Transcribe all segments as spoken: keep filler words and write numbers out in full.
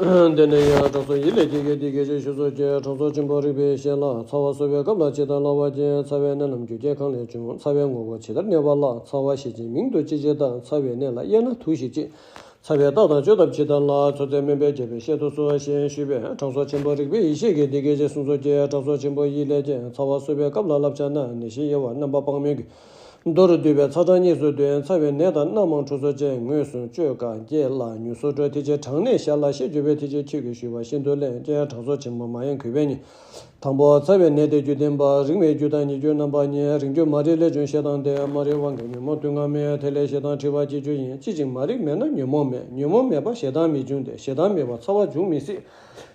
དེ་ནས་ཡང་དྲང་སྲོང་ཡིད་ལས་སྐྱེས་ཀྱིས་འདི་སྐད་ཅེས་ཞུས་སོ། ཀྱེ་དྲང་སྲོང་ཆེན་པོ་རིག་པའི་ཞལ་ལགས། ཚ་བ་གསོ་བའི་སྐབས་ལ་ཇི་ལྟར་སླ་བ་ཅན། ཚ་བའི་མནལ་ལམ་རྒྱུ་རྐྱེན་གང་ལས་བྱུང་། ཚ་བའི་ངོ་བོ་ཇི་ལྟར་གནས་པ་ལགས། ཚ་བ་ཞེས་བྱའི་མིང་དུ་ཅི་ཞིག་བཏགས། ཚ་བའི་གནད་ལ་དབྱེ་ན་དུ་ཞིག་ཅེས། ཚ་བའི་རྟགས་དང་བཅོས་ཐབས་ཇི་ལྟར་ལགས། མཚོན་ཚེ་སྨན་པས་དགྱེས་པའི་བཤད་དུ་གསོལ་ཞེས་ཞུས་པས། དྲང་སྲོང་ཆེན་པོ་རིག་པའི་ཡེ་ཤེས་ཀྱིས་འདི་སྐད་ཅེས་གསུངས་སོ། ཀྱེ་དྲང་སྲོང་ཆེན་པོ་ཡིད་ལས་སྐྱེས། ཚ་བ་གསོ་བའི་སྐབས་ལ་བསླབ་བྱ་ན། ནད་གཞིའི་དབྱེ་བ་རྣམ་པ་སྤངས་མོད་ཀྱི། མདོར་བསྡུས་པའི་ཚ་གྲང་གཉིས་སུ་འདོད། ཚ་བའི་ནད་དང་སྣ་མང་འཁྲུགས་སོ་ཅེས། ངོས་སུ་བཅོས་དཀའ་བརྒྱད་ལ་ཉུང་སུ་སྤྲོད། དེ་ཕྱིར་གྲང་ནད་ཞར་ལ་ཤེས་གྱུར་པས། དེ་ཕྱིར་ཁྱོད་ཀྱིས་ཞུས་པ་བཞིན་དུ་ལེན། ཀྱེ་དྲང་སྲོང་ཆེན་པོ་མ་ཡེངས་གུས་པས་ཉོན། དང་པོ་ཚ་བའི་ནད་དེ་རྒྱུ་བསྟན་པ། རིང་བའི་རྒྱུ་དང་ཉེ་རྒྱུ་རྣམ་པ་གཉིས། རིང་རྒྱུ་མ་རིག་ལས་བྱུང་ཞེ་སྡང་སྟེ། མ་རིག་དབང་གིས་ཉོན་མོངས་དུག་ལྔ་མེད། དེ་ལས་ཞེ་སྡང་འཁྲི་བ་སྐྱེ་རྒྱུ་ཡིན། ཅི་ཞིག་མ་རིག་མེད་ན་ཉོན་མོངས་མེད། ཉོན་མོངས་མེད་པར་ཞེ་སྡང་མི་འབྱུང་སྟེ། ཞེ་སྡང་མེད་པར་ཚ་བ་འབྱུང་མི་སྲིད།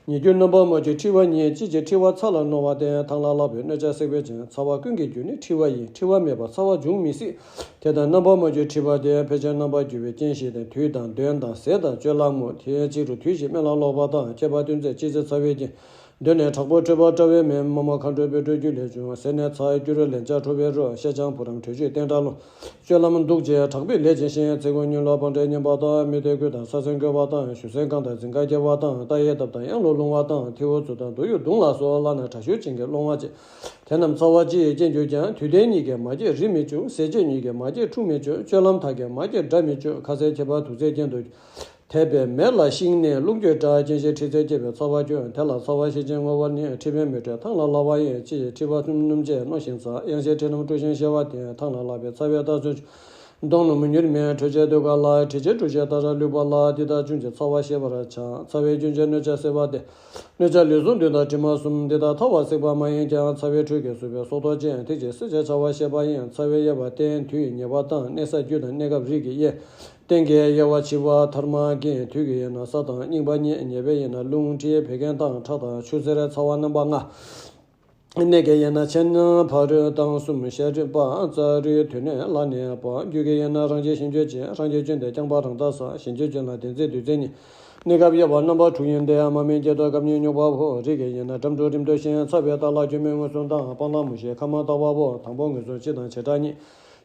ཉེ་རྒྱུ་རྣམ་པར་སྨྲ་རྒྱུ་འཁྲི་བ་ཉིད། ཅི་ཕྱིར་འཁྲི་བ་ཚ་ལ་རྣོ་བ་སྟེ། ཐང་ལ་བརླག་པའི་གནོད་བྱ་སྲེག་པའི་ཕྱིར། ཚ་བ་ཀུན་གྱི་རྒྱུ་ནི་འཁྲི་བ་ཡིན། འཁྲི་བ་མེད་པར་ཚ་བ་འབྱུང་མི་སྲིད། དེ་ལྟར་རྣམ་པར་སྨྲ་རྒྱུའི་འཁྲི་བ་དེ། ཕལ་ཆེར་རྣམ་པར་འགྱུར་བའི་རྐྱེན་ཞིག་སྟེ། དུས་དང་གདོན་དང་ཟས་དང་སྤྱོད་ལམ་མོ། དེའི་ཕྱིར་རུ་དུས་བཞི་སྨན་ལ་ལོག་པ་དང་། ཁྱད་པར་སྟོན་ཚེ་ཅི་ཕྱིར་ཚ་བའི་རྐྱེན། གདོན་ནི་དྲག་པོ་ཁྲོས་པ་བཀྲ་བའི་མེ། མ་མོ་མཁའ་འགྲོ་བཻ་ཌཱུརྱ་རྒྱུད་ལས་བྱུང་། ཟས་ནི་ཚ་སྐྱུ་རུ་ལན་ཆགས་ཁྲོ་བའི་རོ། ཤ་ཆང་བུ་རམ་དྲོད་བཅུད་བསྟེན་དགྲ་སློང་། སྤྱོད་ལམ་གདུག་ཅན་དྲག་པོས་ལས་བྱས་ཤིང་། ཚེ་འགུགས་གཉིད་ལོག་བང་འགྲོས་ཉེན་པ་དང་། མི་བདེ་རྒུད་དང་ས་སེར་འགོས་པ་དང་། ཞུ་སེར་སྐམ་དང་རྫིང་ཁ་སྐྱེ་བ་དང་། རྟ་ཡི་འདབ་དང་གཡང་ལོ་ལྷུང་བ་དང་། ཐེའུ་ཚུ་དང་དུ་ཡུར་བརྡུང་ལ་སོགས། བརླ་ན་དྲག་ཤུལ་ཅན་གྱི་སློང་བ་བཅས། དེ་རྣམས་ཚ་བ་ཅི་ཡིས་རྐྱེན་གྱུར་ཀྱང་། དུས་ལྡན་གཉིས་ཀྱིས་མ་སྐྱེས་རིམས་མི་འབྱུང་། ཟས་སྤྱོད་གཉིས་ཀྱིས་མ་སྐྱེས་འཁྲུགས་མི་འབྱུང་། སྤྱོད་ལམ་དག་གིས་མ་སྐྱེས་དགྲ་མི་འབྱུང་། ཁ་ཟས་ཁྱད་པར་དུག་རྫས་གྱེན་དུ་འགྱུར། དད་པའི་མེ་ལ་ཤིང་ནི་རླུང་རྒྱུན་འདྲ། རྐྱེན་ཞིག་མཁྲིས་ཚད་སྐྱེད་པའི་ཚ་བ་ཀུན། དེ་ལ་ཚ་བ་ཞེས་བྱའི་ངོ་བོ་ནི། མཁྲིས་པའི་མེ་དྲོད་ཐང་ལ་བརླག་པ་ཡིན། ཅི་ཡིས་མཁྲིས་པ་སྣུམ་སྣུམ་བཅས་རྣོ་ཞིང་ཚ། གཡང་ཞིག་མཁྲིས་རྣམས་དཀྲུགས་ཤིང་གཤེར་བ་སྟེ། ཐང་ལ་བརླག་པའི་ཚ་བའི་རྟགས་ཚུན་ཆད། གདོང་སྣུམ་མྱུར་མེད་དྲོད་ཆེ་དུག་དཀར་ལ། མཁྲིས་ཆེ་དྲོད་ཆེ་ལྟར་ལུད་པ་ལ། འདི་དག་ཅུང་ཟད་ཚ་བ་ཤེས་པར་བྱ། ཚ་བའི་རྒྱུན་ཆད་གནོད་བྱ་སེལ་བ་སྟེ། གནོད་བྱ་ལུས་ཟུངས་འདུས་དང་དྲི་མ་གསུམ། འདི་དག་ཐ་བ་སྲེག་པ་མ་ཡིན་ཀྱང་། ཚ་བའི་ཁྲོད་ཀྱི་གཟུགས་པོའི་སྲོག་ཐོག་ཅན། དེ་ཕྱིར་བསྲེག་བྱ་བྱ་བ་ཤེས་པ་ཡིན། ཚ་བའི་དབྱེ་བ་བསྟན། དུས་ཡི་ཉེ་བ་དང་། གནས་ས་རྒྱུ་དང་གནས་སྐབས་རིགས་ཀྱིས་དབྱེ། རྟེན་གྱི་དབྱེ་བ་ཕྱི་བ་དྷརྨ་རྐྱེན། དུས་ཀྱི་དབྱེ་ན་ས་དང་རྙིང་པ་གཉིས། ཉེ་བའི་དབྱེ་ན་རླུང་མཁྲིས་བད་ཀན་དང་ཁྲག་དང་ཆུ་སེར་ཚ་བ་རྣམ་པ་ལྔ། གནས་ཀྱི་དབྱེ་ན་མཆིན་ཕ་རོལ་དང་གསུམ། ཤ་རུས་པ་རྩ་རུས་དོན་སྣོད་ལ་གནས་པ། རྒྱུ་གི་དབྱེ་ན་རང་བྱུང་ཞིང་རྒྱུ་ཅན། རང་བྱུང་རྒྱུ་ནི་རྐྱང་པ་རང་མཐའ་ས། ཞིང་རྒྱུ་ཅན་ལ་དེ་ཚེ་དུས་ཚོད་གཉིས། གནས་སྐབས་དབྱེ་བ་རྣམ་པ་དྲུག་ཡིན་ཏེ། མ་སྨིན་སྐྱེ་ལྡོག་སྐབས་གཉིས་རྙོག་པ་པོ། རིགས་ཀྱི་དབྱེ་ན་འགྲམ་དྲུག་རིམ་དུ་ཞེས། ཚ་བའི་རྟགས་ལ་རྒྱུ་མའི་མངོན་སུམ་དང་། སྤང་བླང་མུ་བཞིའི་ཁ་མ་བཏགས་པ་པོ། དང་པོ་མངོན་སུམ་སྤྱི་དང་བྱེ་བྲག་གཉིས།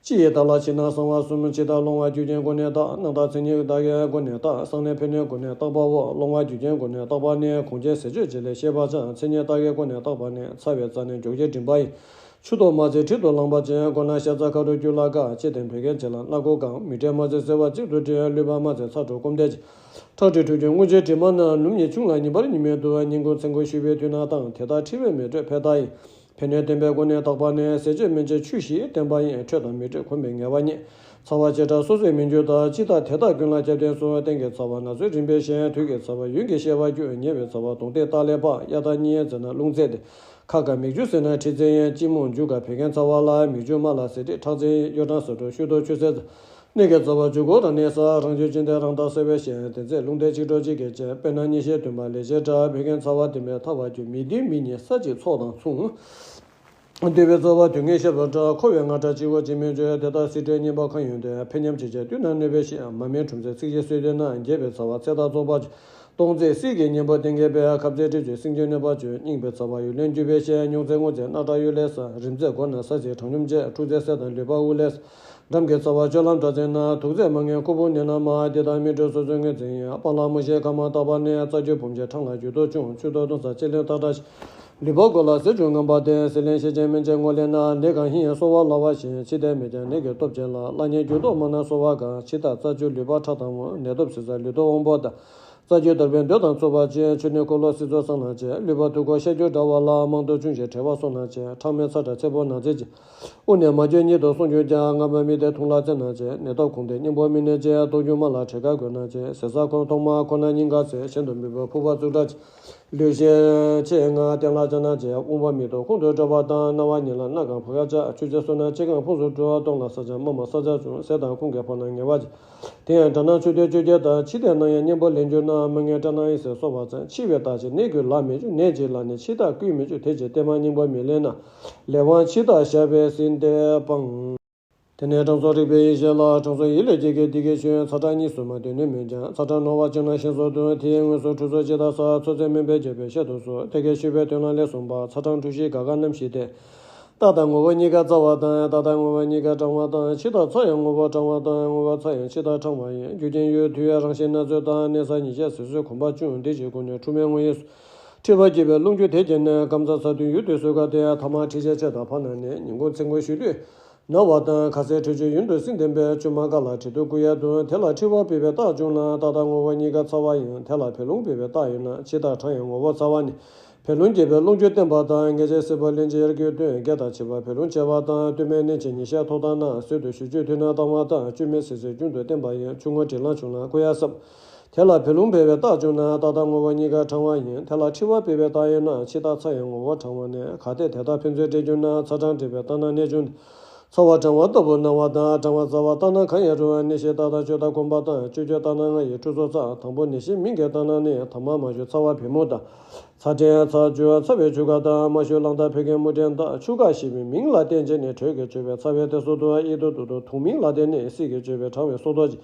སྤྱི་ཡི་རྟགས་ལ་ཕྱི་ནང་གསང་བ་གསུམ། སྤྱི་རྟགས་སློང་བ་རྒྱུ་རྐྱེན་ཀུན་ནས་བརྟགས། སྣང་རྟགས་མཚན་ཉིད་དག་གིས་ཀུན་ནས་བརྟགས། གསང་གནས་ཕན་གནོད་ཀུན་ནས་བརྟགས་པའོ། སློང་བ་རྒྱུ་རྐྱེན་ཀུན་ནས་བརྟགས་པ་ནི། གོང་ཆེན་ཟས་སྤྱོད་བཅས་ལས་ཤེས་པར་བྱ། མཚན་ཉིད་དག་གིས་ཀུན་ནས་བརྟགས་པ་ནི། ཚ་བའི་རྩ་ནི་མགྱོགས་ཆེར་འབྲིང་པ་ཡིན། ཆུ་དང་མ་ཚིག་མཁྲིས་དུ་ལངས་པ་ཅན། མགོ་ན་ཤ་ཚ་ཁ་རུ་སྐྱུར་ལ་དཀར། ལྕེ་དང་བད་ཀན་བཅས་ལ་སྣ་སྒོ་གང་། མིག་འབྲས་མ་ཚིག་སེར་བ་གཅིག་ཏུ་འདྲེས། ལུད་པ་མ་ཚིག་ཚ་དྲོད་སྐོམ་དད་ཅན། ཁྲག་མཁྲིས་འཁྲུ་སྐྱོད་རྔུལ་ཆུ་དྲི་མ་རྣམས། ནུབ་ཉིན་ཆུང་ལ་ཉིན་པར་ཉི་མའི་དུས། ཉིན་གུང་མཚན་གུང་ཞུ་བའི་དུས་ན་དང་། དེ་དག་མཁྲིས་པའི་མེ་དྲོད་འཕེལ་རྟགས་ཡིན། ཕན་གནོད་བསྟེན་པའི་སྒོ་ནས་བརྟག་པ་ནི། ཟས་སྤྱོད་སྨན་དཔྱད་ཆུ་བཞིས་བསྟེན་པ་ཡིན། འཕྲོད་དང་མི་འཕྲོད་གོམས་པའི་ངེས་པ་རྙེད། ཚ་བ་བྱེ་བྲག་སོ་སོའི་མི་འགྱུར་ལྟར། སྤྱི་རྟགས་དེ་དག་ཀུན་ལ་ཁྱབ་བསྟན་སོ། རྟེན་གྱི་ཚ་བ་ན་ཚོད་རིམ་པས་ཤེས། དུས་ཀྱི་ཚ་བ་ཡུན་གྱིས་ཤེས་པར་འགྱུར། ཉེ་བའི་ཚ་བ་གདོང་གཏད་རྟགས་ལས་དཔག། གཡའ་དང་གཉིས་འཛེར་ན་རླུང་རྩའི་སྟེ། ཁ་དཀར་མིག་འཕྱུར་སེར་ན་མཁྲིས་རྩའི་ཡིན། སྤྱི་རྨོངས་རྒྱུ་དཀར་བད་ཀན་ཚ་བ་ལ། མིག་འཕྱུར་དམར་ལ་ཟས་སྲིད་ཁྲག་རྩའི་ཡིན། གཡོ་ཁྲམ་ཟ་འཕྲོག་ཤུགས་ལྡོག་ཆུ་སེར་རྩ། གནས་ཀྱི་རྩ་བ་རྒྱུ་གོ་རང་གནས་ས། རང་རྒྱུ་ཅན་དེ་རང་རྟགས་གསལ་བས་ཤེས། དེ་ཚེ་རླུང་རྟའི་གཅིག་གྲོགས་གཅིག་གིས་བཅད། དཔེར་ན་གཉིས་ཤེས་བདུན་པ་ལས་བྱེད་འདྲ། བད་ཀན་ཚ་བ་ལྡན་པའི་ཐ་བ་རྒྱུ། མི་བདུན་མི་གཉིས་ས་གཅིག་ཚོགས་དང་མཚུངས། འདུས་པའི་རྩ་བ་དུས་ངན་ཤེས་པ་འདྲ། འཁོར་བའི་རྔ་སྒྲ་གཅིག་པོ་གཅིག་མིན་བརྗོད། དེ་ལྟར་སྲིད་མཐའི་གཉེན་པོ་གང་ཡོད་དེ། ཕན་མཉམ་ཅི་བྱ་དུས་ན་གནོད་པའི་ཤེས། མ་སྨིན་འཁྲུགས་ཚེ་ཚིག་གཅིག་སྲོད་དེ་ན། རྒྱས་པའི་ཚ་བ་ཚེ་དང་རྫོགས་པ་ཅན། སྟོང་ཚེ་སྲིད་ཀྱི་གཉེན་པོ་གཏན་འཁེལ་བས། ཁབ་ཚེ་སྒྲིབ་བཅུད་སྲིན་གྱི་གནོད་པ་བཅུ། རྙིང་པའི་ཚ་བ་ཡུལ་ལས་འགྱུར་བའི་ཤེས། རྙོག་ཚེ་རྔུལ་རྩའི་རྣག་ཁྲག་ཡུལ་ལས་ཟ། རིམས་ཚེ་མགོ་ན་ས་ཚིགས་གྲང་སྙོམས་བཅས། འཁྲུགས་ཚེ་སེར་དང་ལུད་པ་དབུགས་ལས་ཟ། འགྲམ་གྱི་ཚ་བ་སྤྱོད་ལམ་དྲག་ཚེ་ན། དུག་རྫས་མ་ངན་ཁུར་པོ་མནན་ན་མ། འདི་དག་མི་འཕྲོད་སོ་སོའི་ངོས་འཛིན་ཡིན། སྤང་བླང་མུ་བཞིའི་ཁ་མ་བཏགས་པ་ནི། རྩ་རྒྱུ་བུམ་ཆེན་ཕྲང་ལ་འགྱུར་ལྡོག་ཆུང་། ཆུ་ལྡོག་སྟོང་ས་ཕྱེད་ལེན་རྟགས་འདྲ་ཞིང་། ལུད་པ་མགོ་ལ་ཟས་བྱུང་ངན་པ་ལྡན། ཟས་ལེན་ཤེས་བྱའི་མན་ཆད་སྔོ་ལེན་ན། ནད་གང་ཞིག་ཡང་གསོ་བ་སླ་བ་བཞིན། ཕྱི་ལྟས་མེད་ཀྱང་ནད་ཀྱི་སྟོབས་ཆེ་ལ། བླ་ཉེ་འགྱུར་ལྡོག་མང་ན་གསོ་བ་གང་། ཕྱི་རྟགས་རྩ་རྒྱུ་ལུད་པ་ཁྲག་དང་མོ། ནད་སྟོབས་ཟད་ས་ལུས་སྟོབས་དབང་པོ་དང་། རྩ་རྒྱུ་འདར་བའི་འདོད་དང་ཚོར་བ་ཅན། ཆུ་ནི་འཁོར་ལོ་སྲིད་མཚོ་སྲང་ན་བཅད། ལུད་པ་དུག་ཁོལ་ཤ་སྐྱུར་འདྲ་བ་ལ། རྨང་རྡོ་ཅུང་ཞིག་བྲེལ་བ་སོང་ན་བཅད། ཁྲག་མེད་ཚ་དྲག་ཚེ་ཕོག་ན་ཚེ་གཅིག། དབུགས་ནི་མ་འགྱུར་གཉིད་དུ་སོང་གྱུར་ཀྱང་། རྔ་མ་མི་བདེ་འཐུང་ལ་རྩེ་ན་བཅད། ནད་སྟོབས་གོང་སྟེ་སྙིང་པོ་མི་གནས་བཅད། ལྟོགས་འགྱུར་རྨ་ལ་བྲེ་དཀར་འགོས་ན་བཅད། ཟས་ཟ་ཁོང་ཐོག་མ་ཁོ་ན་སྙིང་ག་ཚེ། གཞན་དུ་མི་འབབ་ཕུག་པ་བཙུགས་འདྲ་བཅད། ལུས་ཤེད་ཆེ་ང་བརྟན་ལ་བཅད་ན་བཅད། དབུགས་པ་མི་ཐོབ་ཁོང་དུ་འགྲོ་བ་དང་། རྣ་བ་གཉིས་ལ་རྣ་གང་བུ་ག་བཅད། ཆུ་ཆེ་སོ་ན་ལྕེ་གང་ཕུང་སུ་འགྲོ། གདོང་ལ་ས་ཆ་དམར་མོ་ས་ཆ་བྱུང་། ཟས་དང་ཁོང་གི་ཕོ་ན་ངལ་བ་བཅད། དེ་ཡང་དྲག་ན་ཆུ་དེ་བཅོས་བསྐྱེད་དང་། ཕྱི་ལྟས་ན་ཡང་གཉེན་པོ་ལེན་གྱུར་ན། མ་ངན་སྐྲག་སྣང་ཡི་ཟེར་གསོ་བ་ཙམ། འཆི་བའི་རྟགས་ཀྱིས་ནད་ཀྱིས་ལ་མི་འཇུ། ནད་ཀྱིས་ལ་ནི་འཆི་རྟགས་བསྐུལ་མི་འཇུ། དེ་ཕྱིར་བརྟན་མ་སྙིང་པོ་མི་ལེན་ན། ལས་དབང་འཆི་རྟགས་ཞགས་པས་ཟིན་ཏེ་སྤང་། དེ་ནས་དྲང་སྲོང་རིག་པའི་ཡེ་ཤེས་ལ། དྲང་སྲོང་ཡིད་ལས་སྐྱེས་ཀྱིས་འདི་སྐད་ཞུས། ཚ་གྲང་གཉིས་སུ་མ་འདོད་ནི་མེད་ཀྱང་། ཚ་གྲང་རྣོ་བ་ཅན་ལ་ཞིམ་སོགས་འདོད། དེ་ཡི་དངོས་སུ་འཁྲུགས་སོ་ཅི་ལྟར་ཟ། མཚོན་ཚེ་སྨན་པས་དགྱེས་པའི་བཤད་དུ་གསོལ། དེ་སྐད་ཞུས་པས་དོན་ལ་ལེགས་གསུངས་པ། ཚ་གྲང་འཁྲུགས་ཤིང་དགའ་དགའ་རྣམ་བཞི་སྟེ། རྟ་དང་ངོ་བོ་གཉིས་ཀ་རྩ་བ་དང་། རྟ་དང་ངོ་བོ་གཉིས་ཀ་གྲང་བ་དང་། ཕྱི་རྟ་ཚ་ཡང་ངོ་བོ་གྲང་བ་དང་། ངོ་བོ་ཚ་ཡང་ཕྱི་རྟ་གྲང་བ་ཡིན། རྒྱུ་རྐྱེན་ཡུལ་དུས་ཡང་རང་བཞིན་སྣ་ཚོགས་དང་། གནས་ས་ཉིན་ཤས་ཟིལ་གསོའི་གོམས་པ་ཅུང་འདི་བཞིན་ཁོ་ནས་འཁྲུག་མའི་ངོ་ཡིན། མཁྲིས་པ་སྐྱེད་པའི་རླུང་རྒྱུ་དེ་སྐྱེས་ནས། སྐམ་ཚ་ཚ་དུས་ཡུལ་དུས་སོས་ཀ་སྟེ། ཐ་མག་མཁྲིས་ཆད་ཆད་དང་ཕར་ན་ནི། ཉིན་གུང་མཚན་གུང་ཞུ་དུས་ན་བ་དང་། ཁ་ཟས་དྲོད་ཆུ་ཡུན་དུ་བསྲིངས་ལྡན་པས། བཅུད་མ་དཀའ་ལ་དྲི་དུས་རྐུ་ཡ་འདུག་དེ་ལ་མཁྲིས་པ་སྤེལ་བའི་རྟགས་བྱུང་ན། རྟ་དང་ངོ་བོ་གཉིས་ཀ་ཚ་བ་ཡིན། དེ་ལ་བད་རླུང་སྤེལ་བའི་རྟགས་ཡོད་ན། ཕྱི་རྟ་གྲང་ཡང་ངོ་བོ་ཚ་བ་ནི། བད་རླུང་སྐྱེད་པའི་རླུང་རྒྱུ་བསྟེན་པ་དང་། མངལ་ཆད་སིལ་བུ་ལན་ཅིག་ཡར་རྒྱུ་སྟོན། རྒས་དང་བྱིས་པ་བད་རླུང་ཆེ་བ་དང་། སྟོད་སྨད་གནས་ཆེན་ཉིན་ཤས་ཐོག་དང་ན། ཟོས་དུས་ཞུ་རྒྱུ་དུས་ན་ལྟ་བ་དང་། བཅུད་མེད་ཟིལ་ཟིལ་རྒྱུན་དུ་བསྟེན་པ་ཡིན། ཆུ་སྔོ་དྲི་ལངས་བྱུང་ན་རྐུ་ཡ་སྲབ། དེ་ལ་བད་རླུང་འཕེལ་བའི་རྟགས་བྱུང་ན། རྟ་དང་ངོ་བོ་གཉིས་ཀ་གྲང་བ་ཡིན། དེ་ལ་མཁྲིས་པ་སྤེལ་བའི་རྟགས་ཡོད་ན། ཕྱི་རྟ་ཚ་ཡང་ངོ་བོ་གྲང་བ་ནས། གལ་ཏེ་དེ་ལྟར་ཕན་ཚུན་འདྲེས་གྱུར་ན། ཚ་གྲང་འདྲེས་པའི་རྟགས་སྣང་གནས་བྱུང་སྟེ། ཚ་བ་གྲང་བ་ལྟ་བུ་སྣང་བ་དང་། གྲང་བ་ཚ་བ་རྟགས་སྣང་གང་ཡང་རུང་། ནད་གཞི་རྟགས་དང་བཅོས་རྟགས་གོམས་པ་དང་། བཅོས་བཅོས་རྟགས་སྣང་ལྔ་ཡི་འཁྲུ་སོ་ཚ། དང་པོ་ནད་གཞི་མིང་གི་རྟགས་སྣང་ནི། ཐ་མག་མ་ཞུ་ཚ་བ་བད་མོ་དང་། ཚ་སྐྲན་ཚ་འཇུ་ཚ་བའི་ཆུ་ཁ་དང་། མ་ཞུ་རླངས་རྟ་ཕོ་སྐྱེས་མུ་སྐྲན་དང་། ཆུ་ཁ་ཞེས་པའི་མིང་ལ་བརྟེན་བྱས་ནས། དྲོད་ཀྱིས་བཅོས་པའི་ཚ་བའི་སྟེགས་སོ་དང་། གཡས་དུ་དུ་དུ་དུང་མིང་ལ་བརྟེན་ནས་བསིལ་གྱིས་བཅོས་པའི་གྲང་བའི་སོ་ཐོག་ཅན།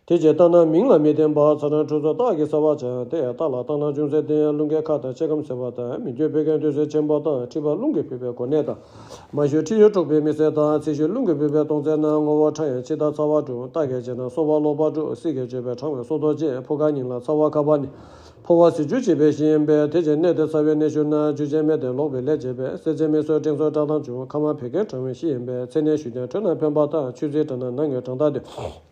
དེ་ཕྱིར་རྟགས་སྣང་མིང་ལ་མི་བརྟེན་པ། ཚ་གྲང་འཁྲུ་སོ་རྟགས་ཀྱིས་གསལ་བར་བྱ། དེ་ཡང་རྟ་ལ་རྟགས་སྣང་ཅུང་ཟད་ལྡན། རླུང་གི་ཁ་དང་ཕྱེད་ཀ་སེར་བ་དང་། མི་འགྱུར་བད་ཀན་འདུས་སའི་ཆེན་པོ་དང་། མཁྲིས་པ་རླུང་གིས་བུད་པའི་གོ་གནས་དང་། མ་ཞུ་མཁྲིས་ཡུར་འཁྲུགས་པའི་མི་སེར་དང་། ཚིལ་ཞུ་རླུང་གིས་བུད་པའི་སྟོང་རྩའི་ནང་། ངོ་བོ་གྲང་ཡང་ཕྱི་རྟ་ཚ་བ་འཁྲུགས། རྟགས་ཀྱིས་བྱས་ན་གསོ་བ་ལོག་པར་འཁྲུགས། བསིལ་གྱིས་བཅོས་པའི་གྲང་བའི་སོ་ཐོག་ཅན། ཕོ་ཁ་སྙིང་ལ་ཚ་བ་ཁ་བ་ནི། ཕོ་བ་ཟིལ་སྐྱོན་བྱེད་པའི་གཞི་ཡིན་པས། དེ་ཕྱིར་གནས་དེར་ཚ་བའི་ནད་ཞུགས་ན། བཅོས་བཅོས་མེད་དེ་ལོག་པའི་ལས་བྱེད་པས། གསད་གསད་མེད་སོགས་སྐྲན་སོགས་བཀྲག་མདངས་འབྱུང་། ཁ་མང་བད་ཀན་གྲང་བའི་གཞི་ཡིན་པས། ཚེ་ནད་ཞུགས་ཀྱང་དྲོད་རྣམས་ཕན་པ་དང་། ཆུ་ཚིལ་བཀྲག་ན་ནང་གི་གྲང་རྟགས་སྟོན།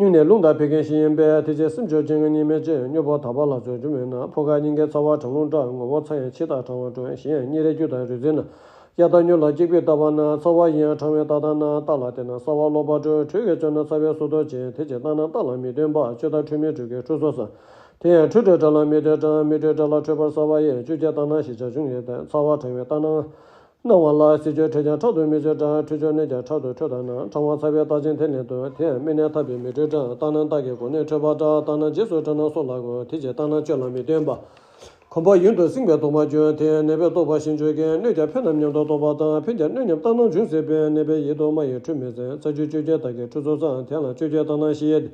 སྙུང་ནད་རླུང་དང་བད་ཀན་གཞི་ཡིན་པས། དེ་ཕྱིར་སེམས་ཆུང་ཅན་གྱི་ཉེས་མེད་ཅན། སྨྱོ་པོ་དག་པ་ལ་ཚོད་འཇུག་མེད་ན། ཕོ་ཁ་སྙིང་གའི་ཚ་བ་གྲང་རླུང་འདྲ། ངོ་བོ་ཚ་ཡང་ཕྱི་རྟ་གྲང་བ་འགྲོ། གཞན་ཡང་གཉིས་རེ་རྒྱུ་དང་རུས་ཚིགས་ན། གཡའ་དང་སྨྱུག་ལ་སྐྱིག་པས་བཏབ་པ་ན། ཚ་བ་ཡིན་ཡང་གྲང་བའི་རྟགས་དང་ན། རྟ་ལ་བརྟེན་ན་གསར་བ་ལོག་པར་འགྲོ། དྲོད་ཀྱིས་བཅོས་ན་ཚ་བའི་སོ་ཐོག་ཅན། དེ་ཕྱིར་རྟགས་སྣང་རྟ་ལ་མི་བརྟེན་པ། བཅོས་རྟགས་འཁྲུལ་མིན་འཁྲུལ་གྱི་འཁྲུ་སོ་ཚ། དེ་ཡང་འཁྲུལ་འཁྲུལ་འདྲ་ལ་མི་ལྟོས་གྲང་། མི་ལྟོས་འདྲ་ལ་འཁྲུལ་པར་གསལ་བ་ཡིན། བཅོས་བཅོས་རྟགས་སྣང་ཞེས་བྱ་བྱུང་ཡོད་དེ། ཚ་བ་གྲང་བའི་རྟགས་སྣང་སྣང་བ་ལ། ཟིལ་སྐྱོན་འཕྲོད་ཀྱང་ཕྲག་ཏུ་མི་འཕྲོད་གྲང་། འཁྲུལ་སྐྱོན་གནས་ཀྱང་ཕྲག་ཏུ་འཕྲོད་དང་ན། གྲང་བ་ཚ་བའི་རྟགས་ཅན་དེ་ལས་ལྡོག་དེ་ཡང་སྨན་ནི་ཐབས་པས་མི་འཁྲུད་གྲང་། རྟགས་སྣང་རྟགས་ཀྱིས་གོ་གནས་འཕྲོད་པ་འདྲ། རྟགས་སྣང་རྗེས་སུ་འབྲང་ན་སྲོག་ལ་གོ། དེ་ཕྱིར་རྟགས་སྣང་བཅོས་ལ་མི་བརྟེན་པ། གོམས་པ་ཡུན་དུ་བསྲིངས་པས་ལྡོག་པར་འགྱུར། དེ་ཡང་ནད་པས་རྟོགས་པ་ཞིག་འཇུག་གིན། གནོད་ཀྱང་ཕན་རྣམས་མཉམ་དུ་རྟོགས་པ་དང་། ཕན་ཀྱང་གནོད་མཉམ་རྟགས་སྣང་འབྱུང་སྲིད་པས། ནད་པས་ཡིད་དུ་མ་ཡིན་འཁྲུལ་མེད་ཟེར། ཚ་འཇུ་བཅོས་བཅོས་རྟགས་ཀྱིས་འཁྲུ་སོ་ཚ། དེ་ལ་བཅོས་བཅོས་རྟགས་སྣང་ཞེས་ཡོད་དེ།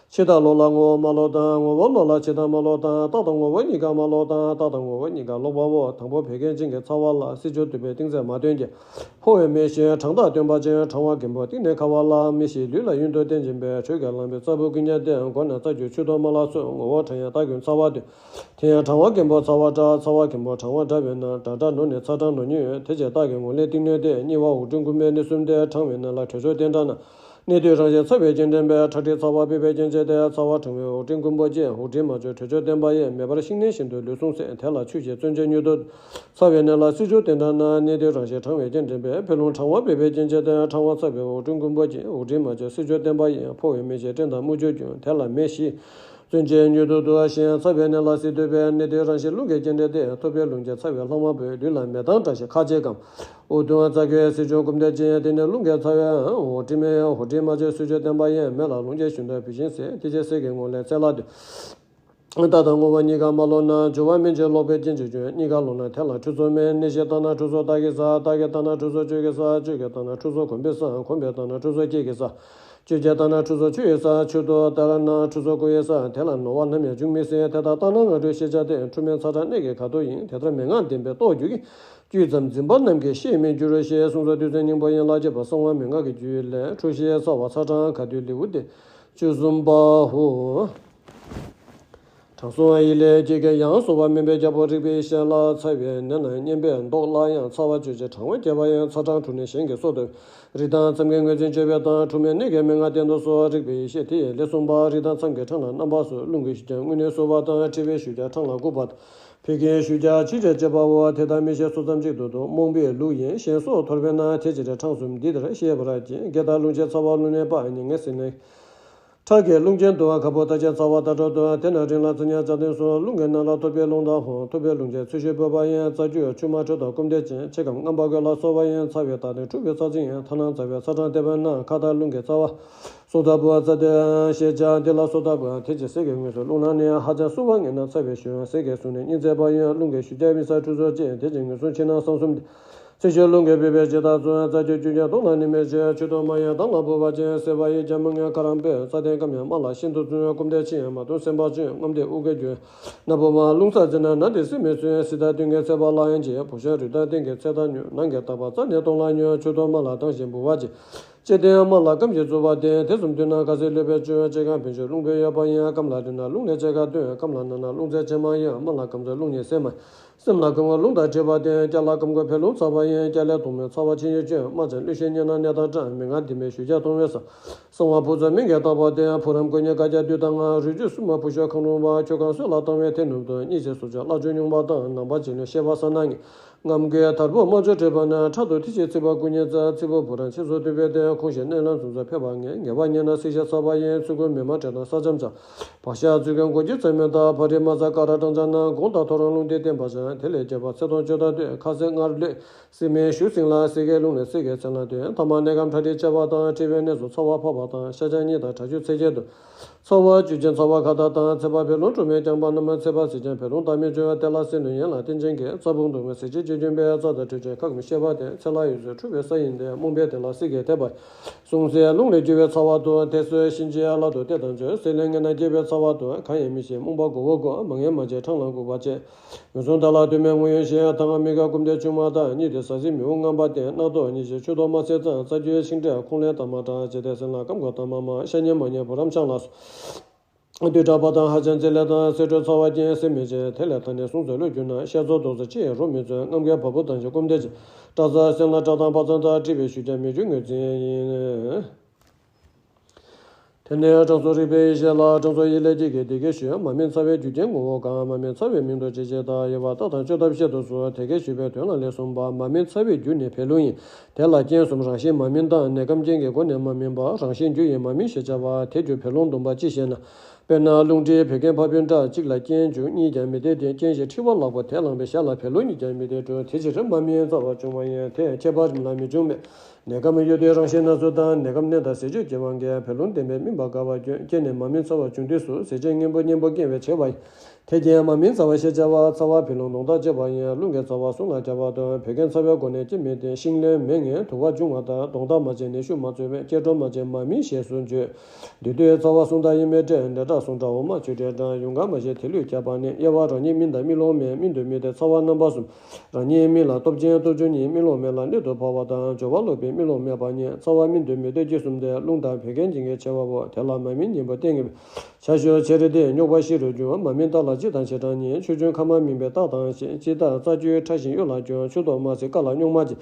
ཕྱི་རྟ་ལོག་ལ་ངོ་བོ་མ་ལོག་དང་། ངོ་བོ་ལོག་ལ་ཕྱི་རྟ་མ་ལོག་དང་། རྟ་དང་ངོ་བོ་གཉིས་ཀ་མ་ལོག་དང་། རྟ་དང་ངོ་བོ་གཉིས་ཀ་ལོག་པའོ། དང་པོ་བད་ཀན་ཅན་གྱི་ཚ་བ་ལ། སྲིད་སྐྱོར་དུད་པའི་གཏིང་ཚད་མ་སྟོན་ཀྱང་། ཕོ་བའི་མེ་བཞིན་གྲང་རྟགས་སྟོན་པ་ཅན། གྲང་བ་རྒན་པོ་གཏིང་ནས་ཁ་བ་ལ། མེ་བཞིན་ལུས་ལ་ཡུན་དུ་བརྟན་བཞིན་པས། དྲོད་ཀྱིས་ལངས་པའི་རྩ་བུ་ཀུན་ཀྱང་བརྟན། མགོ་ནས་རྩ་རྒྱུ་མཆུ་ཏོ་མ་ལ་སོགས། ངོ་བོ་གྲང་ཡང་རྟགས་ཀུན་ཚ་བ་སྟོན། དེ་ཡང་གྲང་བ་རྒན་པོ་ཚ་བ་འདྲ། ཚ་བ་རྒན་པོ་གྲང་བ་འདྲ་བས་ན། འདྲ་འདྲ་ནོར་ནི་ཚ་གྲང་ནོར་ཉུང་ཡོད། དེ་ཕྱིར་རྟགས་ཀྱི་ངོ་ལས་གཏིང་ནོར་ཏེ། གཉིས་པ་དབུགས་འབྲིང་རྐུན་མའི་གནས་གསུམ་སྟེ། གྲང་བའི་ནད་ལ་དྲོད་ཚོགས་བསྟེན་འདྲ་ན། གནས་དུས་རང་བཞིན་ཚ་བའི་རྐྱེན་དྲན་པས། ཁྲག་མཁྲིས་ཚ་བ་སྤེལ་བའི་རྐྱེན་བྱས་ཏེ། ཚ་བ་གྲང་བའི་དབུགས་འབྲིང་རྐུན་པོ་སྐྱེ། དབུགས་འབྲིང་མ་བཅོས་དྲོད་ཚོགས་བསྟེན་པ་ཡིན། མེ་འབར་ཤིང་ནད་བཞིན་དུ་ལུས་ཟུངས་བསད། དེ་ལ་ཆུ་ཞེས་མཚོན་བྱེད་མྱུར་དུ། ཚ་བའི་ནད་ལ་སྲིད་སྐྱོར་བསྟེན་འདྲ་ན། གནས་དུས་རང་བཞིན་གྲང་བའི་རྐྱེན་དྲན་པས། ཕོ་རླུང་གྲང་བ་སྤེལ་བའི་རྐྱེན་བྱས་ཏེ། གྲང་བ་ཚ་བའི་དབུགས་འབྲིང་རྐུན་པོ་སྐྱེ། དབུགས་འབྲིང་མ་བཅོས་སྲིད་སྐྱོར་བསྟེན་པ་ཡིན། ཕོ་བའི་མེ་བཞིན་སྐྲན་དང་དམུ་ཆུ་རྒྱུ། དེ་ལ་མེ་ཞི། མཚོན་བྱེད་མྱུར་དུ་འདུ་བ་བཞིན། ཚ་བའི་ནད་ལ་སྲིད་འདུ་བས། གནས་དུས་རང་བཞིན་རླུང་གི་རྐྱེན་དྲན་ཏེ། ཐུབ་པའི་རླུང་གིས་ཚ་བའི་ལྷག་མ་སྤོས། ལུས་ལ་མེ་བཏང་འདྲ་ཞིག་ཁ་རྗེ་སྐམ། དབུགས་ཐུང་རྩ་འགུལ་སྲིད་སྐྱོར་སྐུམ་དེ་ཅན། དེ་ནི་རླུང་གི་ཚ་བའི་དབུགས་འབྲིང་མེ་ཡང་དབུགས་འབྲིང་མ་བཅོས་སྲིད་སྐྱོར་བསྟེན་པ་ཡིན། མེ་ལ་རླུང་གིས་ཤིན་ཏུ་བུད་ཤིང་བསྲེགས། དེ་ཕྱིར་གསེར་གྱི་ངོ་ལས་ཚད་ལ་ལྟོས། རྟ་དང་ངོ་བོ་གཉིས་ཀ་མ་ལོག་ན། འཇུ་བ་སྨན་གྱིས་ལོག་པའི་རྐྱེན་གྱིས་འབྱུང་། གཉིས་ཀ་ལོག་ན་དེ་ལ་འཁྲུ་སོ་མེད། གནས་གཞི་རྟགས་སྣང་འཁྲུ་སོ་རྟགས་ཀྱིས་གསལ། རྟགས་ཀྱི་རྟགས་སྣང་འཁྲུ་སོ་བཅོས་ཀྱིས་གསལ། བཅོས་ཀྱི་རྟགས་སྣང་འཁྲུ་སོ་གོམས་པས་གསལ། གོམས་པའི་རྟགས་སྣང་འཁྲུ་སོ་སྐྱེད་ཀྱིས་གསལ། བཅོས་ཀྱི་རྟགས་སྣང་འཁྲུ་སོ་ཆུ་ཡིས་གསལ། ཆུ་དང་དེ་ལ་སྣང་འཁྲུ་སོ་ཀུ་ཡིས་གསལ། དེ་ལ་ནོར་བ་ནམ་ཡང་འབྱུང་མི་སྲིད། དེ་ལྟར་རྟགས་སྣང་ངན་འཁྲུལ་ཤེས་བྱ་སྟེ། འཁྲུལ་མེད་ཚ་གྲང་གནད་ཀྱི་ཁ་དོག་ཡིན། དེ་ལྟར་མན་ངག་བདེན་པས་རྟོགས་འགྱུར་གྱི། དཀྱུས་ཙམ་འཛིན་པ་རྣམས་ཀྱིས་ཤེས་མི་འགྱུར་རོ་ཞེས། གསུང་ས་དུས་ཚོད་སྙིང་པོ་ཡིན་ལ། བཅས་པ་གསང་བ་མན་ངག་གི་རྒྱུད་ལས། འཁྲུལ་ཤེས་གསལ་བ་ཚ་གྲང་ག་དུས་ལེའུ་སྟེ་བཅུ་གསུམ་པའོ། དྲང་སྲོང་ཡིད་ལས་སྐྱེས་ཀྱི་ཡང་གསོ་བ་སྨན་པའི་རྒྱལ་པོ་རིག་པའི་ཡེ་ཤེས་ལ། ཚ་བའི་ནད་རྣམས་གཉན་པའི་མདོག་ལ་ཡང་། ཚ་བ་བཅོས་བྱེད་གྲང་བ་སྐྱེ་བ་ཡིན། ཚ་གྲང་འཁྲུལ་ནས་གཞན་གྱི་སྲོག་འདོར། རིགས་དང་མཚམས་ཀྱི་ངོས་འཛིན་བཅོས་པའི་དང་། འཁྲུལ་མེད་གནད་ཀྱི་མན་ངག་བསྟན་དུ་གསོལ། རིག་པའི་ཡེ་ཤེས་དེ་ཡི་ལས་གསུངས་པ། རིགས་དང་མཚམས་ཀྱི་གྲངས་ལ་རྣམ་པ་གསུམ། རླུང་གི་ཤུགས་ཀྱང་རྔུལ་ནད་གསོ་བ་དང་། མཁྲིས་པའི་ཤུགས་ཀྱང་གྲངས་ལ་དགུ་པ་དང་། བད་ཀན་ཤུགས་ཀྱང་ཆེར་ཆེར་བཅད་པའོ། དེ་དག་མི་ཤེས་སོ་ཙམ་གཅིག་ཏུ་འདུ། རྨོངས་པའི་ལུགས་ཡིན་གཞན་སྲོག་འདོར་བས་ན། དེ་ཕྱིར་གྲངས་གསུམ་འདི་ལྟར་ཤེས་པར་གྱིས། རྒས་དང་རླུང་ཆེ་ཚ་བ་རླུང་ནད་པ། མྱ་ངན་སེམས་ནད་ཁྲག་གི་རླུང་ཆེན་དུ། ཁ་སྦུབ་རྟ་ཅན་ཚ་བ་ཟླ་གྲོགས་དུ། དེ་ནས་རིང་ལ་ཚ་ཉག་ལྕགས་ལྡན་གསུམ། རླུང་གི་ནང་ལ་ཐུབ་པའི་རླུང་དང་ཧོ། ཐུབ་པའི་རླུང་ཆེན་ཚུལ་ཤིང་ཕོར་པ་ཡིན། རྩ་རྒྱུས་ཆུ་མ་དྲོད་དང་སྐུམ་དེ་ཅན། ཕྱེད་ཀའམ་རྔམ་པ་གོས་ལ་སོགས་པ་ཡིན། ཚ་བའི་རྟགས་དེ་འཁྲུགས་པའི་ཚ་ཚིག་ཡིན། ཐ་ན་ཚ་བའི་ཚ་གྲང་སྟེ་བས་ན། ཁ་དང་རླུང་གི་རྩ་བ། སོ་ལྟ་བུ་རྩ་དེ་ཤེས་བྱ་འདི་ལ་སོ་ལྟ་བུ། དེ་ཕྱིར་གསེར་གྱི་ངོས་སུ་རླུང་ལངས་ནས། ཧ་ཅང་བསིལ་བ་ངེས་ན་ཚ་བའི་ཤུལ། གསེར་གྱིས་བཟུང་ནས་སྙིང་ཚད་པ་ཡིན། རླུང་གི་ཤུགས་ཀྱང་མི་ཚ་འཁྲུ་སོ་ཅན། དེ་ཕྱིར་ངོས་བཟུང་ཕྱི་ནང་གསང་གསུམ་སྟེ། ཚེ་ཤོར་རླུང་གིས་བུད་པའི་རྗེས་ཐག་ཚུན། རྩ་རྒྱུད་རྒྱུད་ཀྱང་སྟོང་ལ་ནི་མེད་ཅེས། ཆུ་དུ་མ་ཡིན་དྭངས་ལ་བུ་བ་ཅན། སྲེད་པ་ཡི་རྒྱ་མ་ངན་ཁ་རང་པས། རྩ་ལྡན་སྐམ་ཡང་དམར་ལ་ཤིན་ཏུ་བཙུན། སྐུམ་ལྡན་ཕྱི་ཡང་མ་མཐོང་སེམས་དཔའ་ཅན། རྔམ་ལྡན་དབུ་སྐེ་གྱོན། སྣ་བུག་དམར་རླུང་རྩ་འཛིན་ན། ན་དེ་སྲིད་མི་བཙུན། སྲིད་དང་མཐུན་གྱི་ཚད་པ་ལ་ཡང་འཇིགས། བུ་ཤོར་རུས་དང་སྟེང་གི་ཚད་དང་ཉུང་། ནང་གི་རྟག་པ་རྩ་ནས་སྟོང་ལ་ཉུང་། ཆུ་དུ་དམར་ལ་ལྡང་ཞིང་བུ་བ་ཅན། ལྕེ་སྟེང་དམར་ལ་སྐམ་ཞིང་རྩུབ་པ་ལྡན། དེ་གསུམ་མཐུན་ན་ཁ་ཟས་ལུད་པའི་སྐྱོན། ལྕེ་རྐང་བེམ་ཤོས་རླུང་བུས་གཡོས་པ་ཡིན། སྐམ་ལ་རིལ་ན་རླུང་ལས་ལྕེ་རྐང་བཏོན། སྐམ་ལ་ན་ན་རླུང་རྩའི་ལྕེ་མ་ཡིན། དམར་ལ་སྐམ་ཚོས་རླུང་ཉིད་སེལ་མ་ཡིན། སེམས་ལ་སྐམ་ངོ་རླུང་དང་འདྲེས་པ་ལྡན། སྐྱ་ལ་སྐམ་ངོ་བད་རླུང་ཚ་བ་ཡིན། སྐྱ་ལས་གདོང་མའི་ཚ་བ་ཆེ་ཡོད་སྐྱོན། དམར་ཅན་གློད་ཤིང་གཉེར་ན་ནད་དང་འདྲ། མི་ངར་ལྡན་པའི་གཞུ་རྒྱ་གདོང་བས་ཟ། གསང་བ་ཕུག་རྫོགས་སྨན་གྱི་རྟག་པ་ལྡན། ཕུག་རོན་མགོ་གཉིས་དཀར་རྒྱ་བདུད་དང་ལྔ། རུས་རྒྱུད་སྲུང་མ་བུ་ཤོར་ཁང་རུང་བ། ཁྱོད་གང་སོས་ལ་བཏང་བས་དེ་ནུབ་ཏུ། གཉིད་ཆེ་སོ་ཅོག་བརླག་སྤྱོད་རྙོག་པ་དང་། ནང་པ་བྱིན་ལས་ཤེས་པ་ས་ན་ངེས། རྔམ་གོས་དར་པོ་དམར་ཆུ་བྲིས་པ་ན། ཕྲག་ཏུ་ཐིག་ཆེ་ཚིག་པ་སྐུ་གཉིས་རྩ། ཚིག་པོ་བུ་རམ་ཆེ་སོ་བཏུད་པའི་སྟེང་། ཁོང་ཞིག་མནན་ལམ་ཟུམ་ས་ཕེབས་པ་ངེས། ངེས་པ་རྙེད་ན་སྲེག་བྱ་ཚ་བ་ཡིན། ཚུལ་ཁུར་མི་མ་བྲལ་དང་ས་འཇམ་ཆ། བག་ཤ་ཚུལ་ཁན་མགོ་སྐྱེས་རྩ་མེད་དང་། ཕ་རི་མ་ཚ་ཀ་ར་སྐྲང་ཆ་ན། དགོང་དང་ཐོ་རངས་རླུང་རྟའི་བསྟན་པ་བྱང་། དེ་ལས་སྐྱེས་པ་ཚེ་དང་སྤྱོད་དང་ལྡན། ཁ་ཟས་སྔར་ལུས་སྲེག་མིན་ཞུ་ཟིན་ལ། སྲེག་གི་རླུང་ལས་སྲེག་གི་ཚེ་ལ་ལྡན། ཐ་མ་ནད་སྐམ་ཁྲག་མཁྲིས་ཆད་པ་དང་། མཁྲིས་པའི་ནད་སོགས་ཚ་བ་ཕོག་པ་དང་། ཤ་ཆང་གཉིས་དང་ཁྲག་སྐྱུག་ཚིལ་ཆེན་དུ། ཚ་བ་བཅུད་ཅན་ཚ་བ་ཁ་དར་དང་། ཚད་པ་བད་རླུང་འཁྲུགས་མི་རྐྱང་པ་རྣམས། ཚད་པ་སྲེག་ཅིང་བད་རླུང་དག་མི་འབྱུང་བ། དེ་ལ་སྲེག་བླུགས་ཡན་ལག་རྟེན་ཅན་གྱི། རྩ་ཕུག་མདོག་མི་སྲེག་བྱེད་ཅིང་གྱོན་པའི་རྩ་དང་འཁྲུད་བྱེད་ཁ་སྐོམ་ཤེས་པ་ལྡན། ཚེ་ལྷ་འོད་ཟེར་འཁྲུགས་པའི་ས་ཡིན་ཏེ། རྨོངས་པས་དེ་ལ་སྲེག་གི་ཐེབས་པ་ཡིན། སྲུང་བྱེད་རླུང་ལས་རྒྱུ་བའི་ཚ་བ་དང་། དེ་སོས་ཕྱིན་ཅི་ལ་དུ་བལྟས་དང་བརྗོད། སྲེག་ལས་ངན་ན་སྐྱེས་པའི་ཚ་བ་དང་། གང་ཡང་མི་ཤེས་རྨོངས་པ་མགོ་བོ་སྒུར། མ་ངེས་མ་བྱས་འཕྲང་ལ་སྒུག་པ་བྱེད། ངན་སོང་བདག་ལ་དོན་མེད་ངུ་ཡོང་ཞིང་། ད་སྔ་མི་དགའ་སྐུམ་དེ་ཆུང་མ་དང་། གཉིད་དེ་ཟ་ཟིན་མི་འོང་རྔམ་པ་ལྡན། རྣག་ཐོག་གཉིད་ཆེ་ཆུ་ཐོག་དམར་སེར་གཙང་། རྩ་རྒྱུས་ཤིང་འབྲས་ཁོང་ལས་དྭངས་མ་གྲགས། ལྕེ་དེ་སེམས་ལ་སྐམ་གོ་དྭངས་མ་མང་། ཤ་ཉེ་མ་ཉེ་བུ་རམ་ཆང་ལ་སོགས། བདུད་དྲག་པ་དང་ཧ་ཅང་བརྩེ་ལས་དང་། ཟས་འཕྲོ་ཚ་བ་ཅན། སེམས་མི་བྱེད་དེ་ལས་ཐ་སྙད་སྲུང་ཚོད་བློས་གྱུར་ན། ཤ་ཚོགས་དོགས་ཚོད་ཅི་ཡང་རོ་མི་ཚོད། རྔམ་ཁའི་བ་སྤུ་དང་ཆ་སྐུམ་དེ་ཅན། སྐྲག་ཚ་སེམས་ལ་སྐྲག་དང་བག་ཚ་དང་། མཁྲིས་པའི་གཞུ་རྒྱ་མི་འཇུ་ངོས་འཛིན་ཡིན། དེ་ནས་སྦྲང་ཚོགས་རིག་པའི་ཡེ་ཤེས་ལ། སྦྲང་ཚོགས་ཡིད་ལས་སྐྱེས་ཀྱི་དེ་སྐད་ཞུས། མ་སྨིན་ཚ་བའི་རྒྱུ་རྐྱེན་ངོ་བོ་གང་། མ་སྨིན་ཚ་བའི་མིང་དུ་ཅི་བྱེད་བཏགས། དབྱེ་བ་བཏགས་དང་བཅོས་ཐབས་བཤད་དུ་གསོལ། དེ་སྐད་ཞུས་པའི་དོན་ལ་ལན་གསུངས་པ། མ་སྨིན་ཚ་བའི་རྒྱུ་ནི་བད་རླུང་ཡིན། དེ་ལ་རྐྱེན་གསུམ་རང་བཞིན་མ་སྨིན་དང་། ནད་སྐམ་རྐྱེན་གྱི་སྒོ་ནས་མ་སྨིན་པ། རང་བཞིན་རྒྱུ་ཡིས་མ་སྨིན་ཞེས་བྱ་བ། དེ་རྒྱུ་བད་རླུང་བསྡོམས་པ་ཅི་ཞེ་ན། དཔེར་ན་རླུང་མཁྲིས་བད་ཀན་ཕབ་ཡུལ་འདྲ། གཅིག་ལ་རྐྱེན་འཇུག་གཉིས་ཀྱང་མི་བདེ་སྟེ། རྐྱེན་གཞན་མཁྲིས་པ་ལག་པ་དེ་བླངས་པས་ཞ་ལ་བད་རླུང་གཉིས་ཀྱང་མི་བདེ་འགྲོ། དེ་ཕྱིར་མ་སྨིན་ཚ་བ་བྱུང་བ་ཡིན། དེ་ཁྱད་པར་རིམས་ལ་མི་འབྱུང་མེད། ནད་སྐམ་ཡོད་དུས་རང་བཞིན་སྣ་ཚོགས་དང་། ནད་སྐམ་ནད་དང་ཟས་སྤྱོད་ཀྱི་དབང་གིས། བད་རླུང་ལྡན་པས་སྨིན་པ་འགག་པར་འགྱུར། རྐྱེན་ནི་མ་སྨིན་ཚ་བ་བྱུང་དུས་སུ། ཟས་སྤྱོད་སྙིམ་པོ་སྙིམ་པོ་སྐྱེ་བས་བྱས་པ་ཡིན། དེ་རྐྱེན་མ་སྨིན་ཚ་བ་ཞེས་བྱ་བ། ཚ་བ་བད་རླུང་ལོང་ལྟར་སྐྱེ་བ་ཡིན། རླུང་གི་ཚ་བ་ཟུངས་ལ་སྦྱར་བ་དང་། བད་ཀན་ཚ་བའི་སྒོ་ནས་སྐྱེ་མི་བདེ། ཤིང་ལོའི་མེ་ངན་དུ་བ་འབྱུང་བ་དང་། གདོང་ཐག་མ་བྱས་ནད་ཤུགས་མ་རྩོལ་བས། སྐྱེ་འགྲོ་མ་བྱས་མ་སྨིན་ཞེས་སུ་བརྗོད། འདི་དུས་ཚ་བ་ཟུངས་དང་ཡིན་མིན་འདྲེས། འདྲེས་དྲག་ཟུངས་དྲག་འོ་མ་ཆུ་འདྲེས་དྲག་ཡུངས་ཀར་མ་བྱས་དེ་ལུས་ཁྱབ་པ་ནི། དབྱེ་བ་རང་ཉིད་སྨིན་དང་སྨིན་ལོང་མེད། སྨིན་དང་མི་ལྡན་ཚ་བ་རྣམ་པ་གསུམ། རང་ཉིད་སྨིན་ལ་སྟོབས་ཆེན་སྟོབས་ཆུང་གཉིས། སྨིན་ལོང་མེད་ལ་གནད་དུ་འཕོ་བ་དང་། སྦྱོར་བ་ལོག་པའི་སྨིན་ལོང་མེད་པ་གཉིས། ཚ་བ་སྨིན་དང་མི་ལྡན་བརྒྱད་གསུམ་སྟེ། རླུང་དང་བད་ཀན་གྱི་ངན་ཆེ་བའོ། དེ་ལ་མ་སྨིན་གཉེན་པོ་བསྟེན་ངེས་པས། ཆ་ཤོས་ཆེ་རེ་སྟེ་རྙོག་པ་ཞི་རུ་འགྱུར། མ་སྨིན་རྟ་ལ་ལྕི་དང་ཆེ་གྲང་གཉིས། ཆུ་རྒྱུན་ཁ་མ་སྨིན་པའི་རྟ་དང་ཞེས། ལྕི་རྟ་རྩ་རྒྱུས་ཕྲ་ཞིང་གཡོ་ལ་སྐྱོན། ཆུ་ཐོག་དམར་སེར་དཀར་ལ་རྙོག་མ་ཆེ།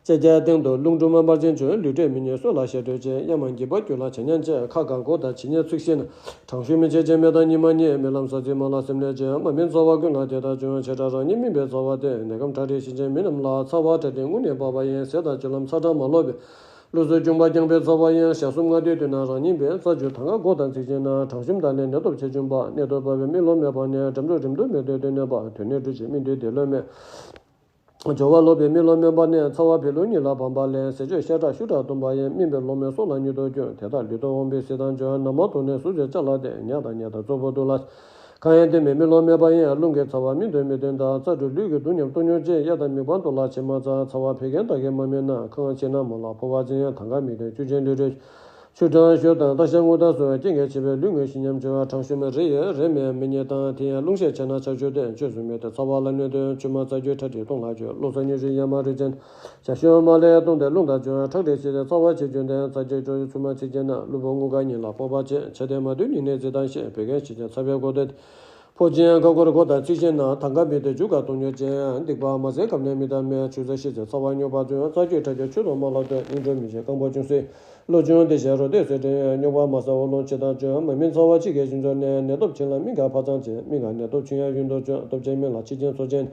ལྕེ་རྒྱའི་སྟེང་དུ་རླུང་དྲུམ་མར་ཅན་བྱུང་། ལུས་དྲོད་མི་སྙོམས་སོ་ལ་ཞེ་དྲོད་ཆེ། གཡའ་མ་འགྱིབ་པ་རྒྱུ་ལ་བྱ་ཉམས་ཆེ། ཁ་གང་མགོ་དང་ཇི་སྙེད་ཚུགས་ཤེས་ན། གྲང་ཤུམ་མི་བྱེད་ཅན་མེ་དང་གཉིད་མ་རྙེད། རྨི་ལམ་ས་ཚིགས་མ་ལ་སེམས་ལས་བྱེད། མ་སྨིན་ཚ་བ་ཀུན་ལ་དེ་ལྟར་འབྱུང་། བྱེ་བྲག་རང་ཉིད་སྨིན་པའི་ཚ་བ་སྟེ། ནད་སྐམ་ཁྲག་མཁྲིས་ཞི་ཅན་མི་རྣམས་ལ། ཚ་བ་ཁྲག་མཁྲིས་རྔུལ་ནད་འབར་བ་ཡིན། ཟས་དང་སྤྱོད་ལམ་ཚ་གྲང་མ་ལོག་པས། ལུས་སྲོག་གཅུང་པ་རྐྱང་པའི་ཚ་བ་ཡིན། ཞག་གསུམ་ལྔ་དུས་དུས་ན་རང་ཉིད་པས། རྩ་རྒྱུ་ད་སྔ་མགོ་དང་ཚིགས་ཆེན་ན། གྲང་ཤུམ་དང་ལས་ནད་སྟོབས་ཆེ་ཆུང་པ། གནད་དུ་འབབ་པའི་སྨིན་ལོང་མེད་པ་ནི། འགྲམ་འགྲུལ་རིམ་དུ་མེད་དུས་དུས་གནོད་པ། དུས་ནད་འགྲུལ་ཕྱིན་སྨིན་དུས་དེ་ལོས་མེད། སྦྱོར་བ་ལོག་པའི་སྨིན་ལོང་མེད་པ་ནི། ཚ་བ་བད་རླུང་གཉིས་ལ་བབ་པ་ལས། ཟས་སྤྱོད་ཤ་ཁྲག་ཤུ་ཁྲག་བཏུངས་པ་ཡིན། སྨིན་པའི་ལོང་མེད་སྲོག་ལ་མྱུར་དུ་སྐྱོན། དེ་དག་ལུས་ཐོག་འོང་བའི་ཟས་དང་སྦྱོར། ནམ་མཁའ་དུང་ནི་ཟུག་གཅིག་ལྕགས་ལ་བརྟེན། ཉ་དང་ཉ་དང་གཙོ་བོ་དུག་ལ། གང་ཡང་ལྡན་པའི་སྨིན་ལོང་མེད་པ་ཡིན། རླུང་གི་ཚ་བ་སྨིན་དང་མི་ལྡན་དང་། རྩ་དྲུག་ལུས་ཀྱི་དུག་མཉམ་སྟོབས་ཉུང་ཆེ། གཡའ་དང་མིད་པ་འདོར་ལ་བྱེད་མ་ཚར། ཚ་བ་བད་ཀན་དག་གིས་མ་སྨིན་ན། ཁང་ཕྱི་ནང་མ་ལ་ཕོག་པ་ཅན། ཐང་ག་མི་ལྡན་ཆུ་ཆེན་ལུས་དྲོད། ཆུ་གྲང་ཞོ་དང་སྟག་ཤ་རྔུལ་དང་གསུམ། རྐྱེན་གྱིས་བྱས་པའི་ལུས་ངལ་ཞི་ཉམས་ཆུང་བ། གྲང་ཤུམ་རེ་ཡོད་རེ་མེད་མི་རྙེད་དང་། དེ་ཡང་རླུང་ཤས་ཆེ་ན་ཆག་ཆུ་ལྡན། བཅོས་སུ་མེད་དེ་ཚ་བ་ལ་གནོད་དོན། ཆུ་མ་རྩ་རྒྱུས་ཁྲག་མཁྲིས་སྟོང་ལ་བཅོས། བློ་གསར་མྱུར་ཞིང་ཡ་མ་རུས་ཅན། བྱ་ཤུན་མ་ལས་སྟོང་སྟེ་རླུང་དང་སྦྱོར། ཁྲག་མཁྲིས་ཆེ་སྟེ་ཚ་བ་ཆེ་ཆུང་ལྡན། རྩ་རྒྱུས་སྐྱོ་ཆུང་མ་ཚིགས་ཆེ་ན། ལུས་པོ་རྔུལ་དཀར་གཉིས་ལ་ཕོག་པ་ཆེ། ཆེ་སྟེ་མ་དུས་ཉིན་ནས་ཚིགས་དང་ཤེས། བད་ཀན་ཞི་ཅན་ཚ་བའི་སྒོ་དེ། ཕོག་ཅིང་ཁ་ཁོར་མགོ་དང་ཚིགས་ཆེན་ན། ཐང་ག་མི་ལྡན་རྒྱུ་སྐར་སྟོང་ཉུལ་ཅན། སྡིག་པ་མ་ཟད་སྐབས་ནས་མི་དང་མེད། ཆུ་ཚ་ཤི་ཚེ་ཚ་བ་རྙོག་པ་བཙུན། རྩ་རྒྱུས་ཁྲག་རྒྱུ་ཆུ་དང་མ་ལ་ལྟོས། སྙིང་དྲོད་མི་བྱེད་རྐང་པ་ཅུང་ཟད། བློ་ཆུང་དེ་བཞིན་རོ་སྟོད་ཟེར་དྲན། རྙོག་པ་མ་ཟད་འོག་རླུང་ཆེ་དང་བཅུན། མ་སྨིན་ཚ་བ་ཕྱི་ཁའི་ཤུན་སྦྱོར་ནས། ནད་སྟོབས་ཆེ་ལ་སྨིན་ཁ་ཕར་ཚང་ཆེ། སྨིན་ཁ་ནད་སྟོབས་ཆུང་ཡང་ཡུན་དུ་བཅོས། སྟོབས་ཆེན་སྨིན་ལ་ཕྱི་རྐྱེན་ཚོགས་ཆེན།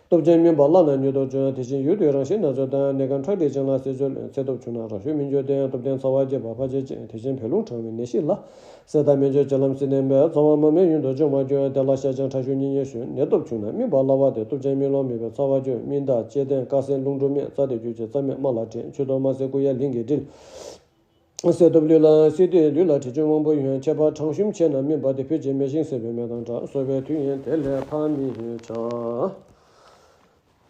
སྟོབས་ཆེན་སྨིན་པ་བླ་ན་མྱུར་དུ་བཅོས། དེ་བཞིན་ཡུལ་དུས་རང་བཞིན་ན་ཚོད་དང་། ནད་སྐམ་ཁྲག་མཁྲིས་ཅན་ལ་ཟས་སྤྱོད་ལེན། ཚེ་སྟོབས་ཆུང་ན་རང་ཤུགས་སྨིན་འགྱུར་ལྡན། སྟོབས་ལྡན་ཚ་བ་རྒྱས་པ་ཕལ་ཆེར་ཅན། དེ་བཞིན་བད་རླུང་གྲང་བའི་ནད་གཞི་ལ། ཟས་དང་སྨན་བཅོས་སྤྱོད་ལམ་སྲིད་ལྡན་པས། ཚ་བ་མ་སྨིན་ཡུན་དུ་འཇོག་མ་འགྱུར། དེ་ལ་ཤ་ཆང་ཁྲག་ཤུན་གཉིས་གཉིས་ཞོན། ནད་སྟོབས་ཆུང་ན་སྨིན་པ་སླ་བ་སྟེ། སྟོབས་ཆེན་སྨིན་ལོང་མེད་པས་ཚ་བ་སྐྱོན། སྨིན་རྟགས་ལྕེ་སྟེང་དཀར་སེར་རླུང་འགྲོ་སྨིན། རྩ་དེ་རྒྱུ་བྱེད་རྩ་སྨིན་དམར་ལ་བྲི། ཆུ་དོག་དམར་སེར་སྐུ་ཡ་ལིང་གིས་བྲི། ཟས་སྟོབས་ལུས་ལ་སྲིད་དུས་ལུས་ལ་དྲི་ཆུ་དབང་པོ་ཡོན། ཁྱད་པར་གྲང་ཤུམ་ཆེ་ན་སྨིན་པ་སྟེ། ཕུད་ཅིང་མེ་ཤིང་སྲེག་པའི་མེ་དང་འདྲ། གསོ་བའི་དུས་ཡིན་དེ་ལས་ཕར་མི་བྱ།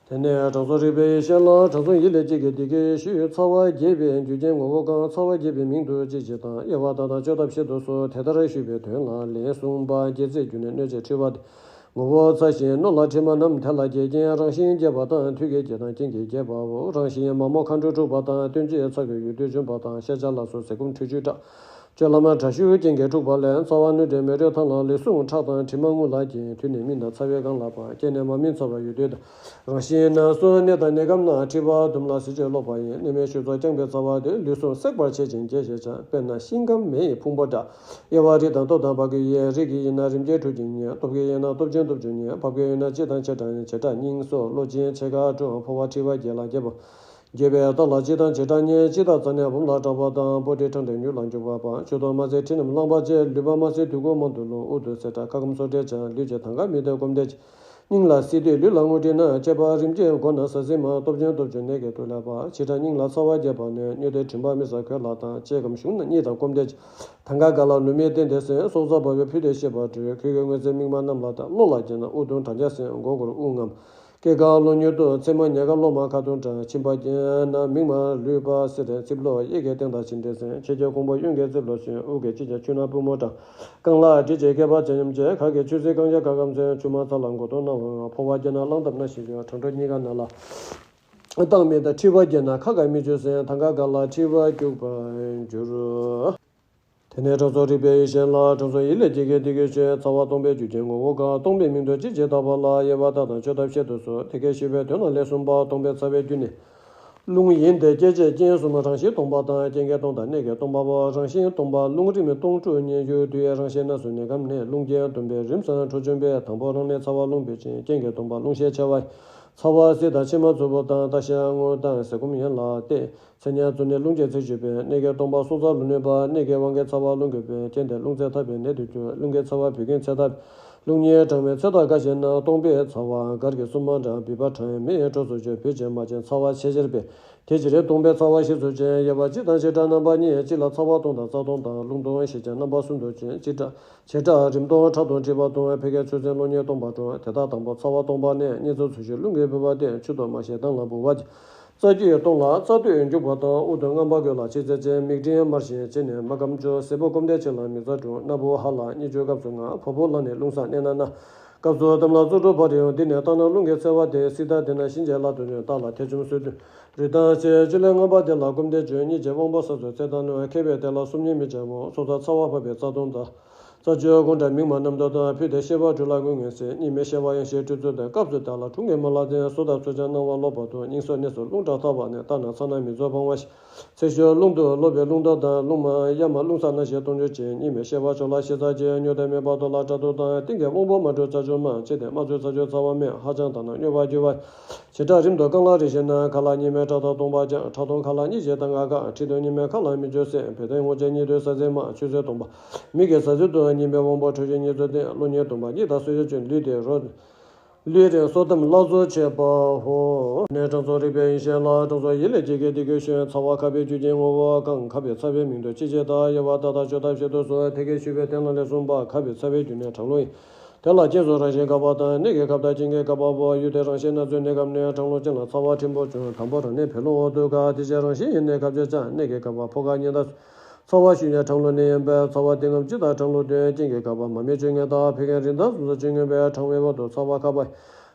དེ་ནས་དྲང་སྲོང་རིག་པའི་ཡེ་ཤེས་ལ། དྲང་སྲོང་ཡིད་ལས་སྐྱེས་ཀྱིས་འདི་སྐད་ཞུས། ཚ་བ་རྒྱས་པའི་རྒྱུ་རྐྱེན་ངོ་བོ་གང་། ཚ་བ་རྒྱས་པའི་མིང་དུ་ཅི་ཞིག་དང་། དབྱེ་བ་དག་དང་བཅོས་ཐབས་བཤད་དུ་གསོལ། དེ་ལྟར་ཞུས་པའི་དོན་ལ་ལན་གསུངས་པ། རྒྱས་ཚིག་བརྒྱུད་ནས་སྣོད་ཀྱི་མཁྲིས་པ་སྟེ། ངོ་བོ་ཚ་ཞིང་རྣོ་ལ་དྲི་མ་རྣམས་དེ་ལ་སྐྱེ། རྐྱེན་རང་བཞིན་རྒྱས་པ་དང་། མཐུ་གིས་བསྐྱེད་དང་རྐྱེན་གྱིས་བསྐྱེད་པའོ། རང་བཞིན་མ་མོ་མཁའ་འགྲོས་དཀྲུགས་པ་དང་། སྟོན་གྱི་ཚ་གི་འོད་དུ་འབྱུང་བ་དང་། ཤ་ཆ་ལ་སོགས་ཟས་སྐོམ་འཁྲུ་ཆུའི་སྐྲག་སྤྱོད་ལམ་དྲག་ཤུལ་རྐྱེན་གྱིས་འཁྲུགས་པ་ལས། ཚ་བ་རྣོ་དྲི་མོས་སྦྲེལ་ཐང་ལ། ལུས་ཟུངས་ཁྲག་དང་དྲི་མ་རྔུལ་ལ་སྐྱེ། མཐུ་ནི་སྨན་དང་ཚ་བའི་སྒང་ལ་སྤང་། རྐྱེན་ནི་མ་སྨིན་ཚ་བ་འོད་དུ་དང་། རང་བཞིན་ན་གཟུགས་གནས་དང་གནས་སྐབས་ན། མཁྲིས་པ་ཟླུམ་ལ་ཟིལ་གྱིས་རློག་པ་ཡིན། གནས་མལ་ཆུ་ཚོད་རྐྱང་པའི་ཚ་བ་དེ། ལུས་ཟུངས་སྲེག་པར་བྱེད་ཅིང་རྒྱས་ཞེས་བྱ། དཔེར་ན་ཤིང་སྐམ་མེ་ཡིས་ཕུང་པོ་འདྲ། དབྱེ་བ་རི་དང་སྟོབས་དང་བག་གི་དབྱེ། རིགས་ཀྱི་ཡིན་ན་རིམ་གྱིས་འཁྲུ་ཞིང་ཉེ། སྟོབས་ཀྱི་ཡིན་ན་སྟོབས་ཆེན་སྟོབས་ཆུང་ཉེ། བབ་ཀྱི་ཡིན་ན་སྤྱི་དང་བྱེ་བྲག་ཉེ། བྱེ་བྲག་རྙིང་སོགས་བློ་ཅན་ཕྱེད་ཀ་གྲུབ། ཕོ་བ་མཁྲིས་པ་རྒྱས་ལ་རྒྱས་པ། རྒྱས་པའི་རྟགས་ལ་སྤྱི་དང་བྱེ་བྲག་ཉེ། སྤྱི་རྟགས་རྩ་ནས་བུམ་ལ་སྐྲག་པ་དང་། སྤུ་གྲི་འཕྲང་སྟེང་མྱུར་ལ་འཇུག་པ་དང་། མཆུ་ཏོ་དམར་སེར་མཁྲིས་རྣམས་རླངས་པ་བཅས། ལུད་པ་དམར་སེར་དུད་ཁུ་མང་དུ་ལུད། དབུགས་སྟོད་ཚེ་ཁྲག་ཁ་སྐམ་སོ་འབྲས་ཅན། ལུས་ཀྱི་ཐང་ག་མི་བདེ་སྐོམ་བདེ་ཆེ། སྙིང་ལ་བསིལ་དུས་ལུས་ལ་རྔུལ་དྲི་ན། བཅད་པ་རིམས་ཀྱི་མགོ་ན་ཟ་ཟིང་མ། སྟོབས་ཆེན་སྟོབས་ཆུང་ནད་ཀྱི་དུག་ལས་པ། བྱེ་བྲག་རྙིང་ལ་ཚ་བ་རྒྱས་པ་ནི། སྨྱོས་དུས་དྲིམ་པ་མི་ཟ་གོས་ལ་དང་། བཅད་སྐམ་ཞུགས་ན་གཉིད་དང་སྐོམ་བདེ་ཆེ། ཐང་ག་ག་ལ་ལུད་མེད་སྟེང་དེ་ཟིན། སྲོག་རྩ་བབས་པའི་ཕུད་དེ་ཤེས་པར་འགྲོས། ཁོལ་གྱི་རྔུལ་རྩི་མིག་དམར་རྣམས་ལ་དང་། གློ་ལ་སྐྱེས་ན་དབུགས་གཏོང་གྲང་རྐྱལ་ཟིང་། མགོ་སྒུར་དབུགས་རྔམ། སྐེ་རྐང་གློ་མྱུར་དུ། མཚན་མོ་ཉལ་ཁ་གློ་དམར་ཁ་ཐུང་གྲང་། མཆིན་པ་སྐྱེས་ན་མིག་དམར་ལུད་པ་སེར། ཚིབ་ལོག་གཡས་ཀྱི་སྟེང་དང་ཕྱི་འདྲེས་ཟིང་། ཕྱི་རྒྱབ་ཁུང་བུ་གཡོན་གྱི་རྩིབ་ལོགས་ཤིང་། དབུགས་ཀྱི་དཀྱིལ་ཀྱང་ཆུ་ནང་པུས་མོ་གྲང་། རྐང་ལག་སྦྲིད་ཅིང་སྐེད་པ་བྱེད་སྙོམས་བྱེད། ཁ་གི་ཆུ་སེར་རྐང་རྐྱང་ཁ་སྐམ་ཟིང་། མཆུ་མ་ཚ་ལ་མགོ་ཐོག་རྣ་བ་ངང་། ཕོ་བ་སྐྱེས་ན་རླངས་ཐབ་སྣ་ཞིག་གྱོན། བྲང་འགྲོས་གཉིས་ཀ་ན་ལ་རྟགས་མེད་དང་། མཁྲིས་པ་རྒྱས་ན་ཁ་ག་མི་འཇུ་ཟིང་། ཐང་ག་ག་ལ་མཁྲིས་པ་སྐྱུག་པར་འགྱུར། དེ་ནས་དྲང་སྲོང་རིག་པའི་ཡེ་ཤེས་ལ། དྲང་སྲོང་ཡིད་ལས་སྐྱེས་ཀྱིས་འདི་སྐད་ཞུས། ཚ་བ་སྟོང་པའི་རྒྱུ་རྐྱེན་ངོ་བོ་གང་། སྟོང་པའི་མིང་དུ་ཅི་ཞིག་བཏགས་པ་ལ། དབྱེ་བ་དག་དང་བཅོས་ཐབས་བཤད་དུ་གསོལ། དེ་སྐད་ཞུས་པའི་དོན་ལ་ལན་གསུངས་པ། སྟོང་པའི་ཚ་བའི་རྒྱུ་ནི་རླུང་ཡིན་ཏེ། སྐྱེད་བྱེད་རྐྱེན་གསུམ་རང་བཞིན་སྟོང་པ་དང་། རྐྱེན་གྱིས་སྟོང་དང་གནད་ཀྱིས་སྟོང་པའོ། རང་བཞིན་སྟོང་པ་རླུང་རིམས་སྟོང་འཁྲུགས་ཉེ་ཞུགས། དུས་ཡུན་རང་བཞིན་སྣ་ཚོགས་གནས་སྐབས་ནས། རླུང་རྐྱེན་བསྡོམས་པས་རིམས་སུ་འཁྲུགས་བྱུང་བས། དང་པོ་རང་ལས་ཚ་བ་རླུང་འབེབས་ཤིང་། རྐྱེན་གྱིས་སྟོང་པ་རླུང་ཤས་ཆེ་བ་ཡིན། ཚ་བ་བསིལ་དང་ཕྱེ་མ་རྩུབ་པོ་དང་། ལྟ་ཤ་རྔུལ་དང་ཟས་སྐོམ་ཡན་ལག་སྟེ། ཚད་མཉམ་རྩུབ་ནི་རླུང་རྐྱེན་ཚིགས་ཞུགས་པས། གནད་ཀྱིས་སྟོང་པ་སྲོག་རྩ་ལ་གནོད་པ། གནད་ཀྱི་དབང་གིས་ཚ་བ་རླུང་འགོས་པས། རྐྱེན་དེས་རླུང་རྩའི་ཐར་པའི་ནད་དུ་འགྱུར། རླུང་གིས་ཚ་བ་བུད་ཀྱིན་ཚེ་ཐར། རླུང་ཉིད་གྲང་བའི་ཚེ་ཐར་འགའ་ཞིག་ན། སྟོང་པའི་ཚ་བ་གར་གྱི་སྲུ་མ་འདྲ། བུད་པ་གྲང་མེའི་གྲོགས་སུ་འགྱུར། བུད་ཅིང་མ་བྱིང་ཚ་བ་ཆེས་ཆེར་འབེབས། དེ་ཕྱིར་སྟོང་པའི་ཚ་བ་ཞེས་སུ་བྱ། དབྱེ་བ་སྤྱི་དང་བྱེ་བྲག་རྣམ་པ་གཉིས། སྤྱི་ལ་ཚ་བ་སྟོང་དང་རྩ་སྟོང་དང་། རླུང་སྟོང་ཞེས་ཀྱང་རྣམ་པ་གསུམ་དུ་བྱེད། སྤྱི་དང་བྱེ་བྲག་རིམས་སྟོང་ཁྲག་སྟོང་མཁྲིས་པ་སྟོང་། ཕལ་སྐད་ཚུལ་ཚན་རླུང་ཉིད་སྟོང་པ་དྲུག་དེ་དག་དང་པོ་ཚ་བ་སྟོང་པ་ནི། གཉིས་ཚོ་ཚུལ་ཤིང་རླུང་གིས་བུད་པ་སྟེ། མཆུ་ཏོ་དམར་ཞིང་གདངས་ལ་འབུར་བ་ཅན། རྩ་རྒྱུས་སྟོང་ལ་རྩ་སྟོད་འཇུག་པ་དང་། དབུགས་དང་རྔམ་པ་རྒོད་ལ་ཕྱི་ཚེར་ཅན། མིག་སྤྲིན་དམར་ཞིང་ལྕེ་ནི་མ་སྐམ་བཅུ། ཟེ་པོ་སྐོམ་དད་ཆེ་ལ་མིག་རྩ་དྲུང་། སྣ་བུག་ཧ་ལ་གཉིས་བཅུ་སྐབས་སུ་ལྔ། ཕོ་བོ་ལ་ནི་རླུང་ཟགས་གནས་ན་སྣ། སྐབས་སུ་བསྡམས་ལ་རྩུབ་འཁྲུགས་བར་ཡོང་། འདི་ནི་རྟགས་ན་རླུང་གི་འཚེ་བ་སྟེ། སྲིད་མཐའ་འདི་ན་གཤིན་རྗེ་ལ་དོན་ཡོད། རྟགས་ལ་ཐེ་ཚོམ་སོས་དུས་རི་དྭགས་ཆེ། བཅུ་ལས་རྔམ་པ་དེ་ལ་སྐོམ་དད་བཅུ། གཉིས་ཀྱི་དབང་པོ་ས་སོ་ཚེ་དང་ནོན། མཁས་པས་དེ་ལ་སོམ་ཉི་མི་བྱ་མོ། སྲོག་རྩ་ཚ་བ་བབས་པའི་རྩ་སྟོང་དང་། རྩ་ཆུ་དགུང་གྲངས་མིག་དམར་རྣམ་རྟོག་དང་། ཕུད་དེ་ཤེས་པ་དྲུག་ལ་རྔུལ་ངན་སྲེད། གཉིད་མི་ཤེས་པ་ཡང་ཞེས་སྤྲུལ་ཚུལ་དང་། སྐབས་སུ་དེ་ལ་དྲུང་གི་མ་ལ་བརྟེན། སོ་དང་ཚོས་ཀྱང་སྣང་བ་ལོག་པར་འདུག་སྙིང་སོགས་གནས་སུ་རླུང་དྲག་ཐག་པ་ནི། རྟགས་ན་ཚ་ན་མིག་རྩུབ་ཕོངས་པ་ཞིག་ཚེ་ཤུལ་རླུང་དུ་ལོག་པའི་རླུང་རྟ་དང་། རླུང་མ་གཡའ་མ་རླུང་ཟགས་སྣ་ཞེས་སྟོང་འགྱུར་ཅིང་། གཉིད་མི་ཤེས་པ་ཕྱོགས་ལ་ཤེས་ཚར་གྱི། སྨྱོ་དང་མེད་པ་དོ་ལ་སྐྲག་སྡུག་དང་། གཏིང་གི་དབང་པོ་མ་གྲོལ་ཚ་ཆུ་མང་། ཅི་སྟེ་དམར་ཚུལ་ཚ་ཆུ་ཚ་བ་མེད། ཧ་ཅང་དག་ན་སྨྱོ་བར་འགྱུར་བ། བྱེ་བྲག་རིམས་དང་རྐང་ལག་རིམས་ཤིག་ན། ཁ་ལག་གཉིས་མེད་ཁྲག་ཐག་སྟོང་པ་ཀྱང་། ཁྲག་སྟོང་ཁ་ལག་གཉིས་ཤིག་ད་ང་དགའ། མཁྲིས་སྟོང་གཉིས་མེད་ཁ་ལག་མི་འཇུ་སྲེད། བུད་དེ་སྔོ་ཆེན་གཉིད་དུ་ཟ་ཟིང་མང་། ཆུ་ཚོད་སྟོང་པ་མིག་གི་ཟ་ཟིང་དུ། གཉིད་མེད་དབང་པོ་འཁྲུགས་ཤིང་གཉིད་ཚུལ་ལྡན། གློ་ཉིད་སྟོང་པ་གཉིད་དང་སོ་ཡུལ་གཅིག་ལུས་དེ་རོ། ལུས་རེད་སོ་ཐམ་བརླག་ཚུལ་བྱེད་པའོ། ནས་དྲང་སྲོང་རིག་པའི་ཡེ་ཤེས་ལ། དྲང་སྲོང་ཡིད་ལས་སྐྱེས་ཀྱིས་འདི་སྐད་ཞུས། ཚ་བ་ཁ་བའི་རྒྱུ་རྐྱེན་ངོ་བོ་གང་། ཁ་བའི་ཚ་བའི་མིང་དུ་ཅི་བྱེད་དམ། དབྱེ་བ་དག་དང་བཅོས་ཐབས་བཤད་དུ་གསོལ། དེ་སྐད་ཞུས་པའི་དོན་ལ་ལན་གསུངས་པ། ཁ་བའི་ཚ་བའི་རྒྱུ་ནི་གྲང་རླུང་ཡིན། དེ་ལ་རྐྱེན་གསུམ་རང་བཞིན་འགག་པ་དང་། གནད་ཀྱིས་འགག་དང་རྐྱེན་གྱིས་འགག་པའོ། ཡུལ་དེ་རང་བཞིན་སྣ་ཚོགས་གནས་སྐབས་ནས། གྲང་རླུང་ཅན་ལ་ཚ་བ་ཕྲན་བུ་འབྱུང་། དང་པོ་རང་ནི་བུ་རླུང་འོག་ཏུ་འགག་དེ་ཕྱིར་རང་བཞིན་ཡིན་ནས་ཁ་བྱེ་ཆགས། གནད་ཀྱིས་འགག་པ་ཕོ་ཁ་གཉན་དང་། ཚ་བ་ཞུ་ཡང་གྲང་རླུང་ནད་ཡིན་པས། ཚ་བ་སྟེང་ངམ་སྤྱི་དང་གྲང་རླུང་དོན། རྐྱེན་གྱིས་འགག་པ་མ་སྨད་བཅུད་ངན་དང་། ཕལ་སྐད་རིན་ཐང་གསུམ་དང་བཅུད་ངན་པས། གྲང་བའི་འོག་ཏུ་ཚ་བ་ཁ་བ།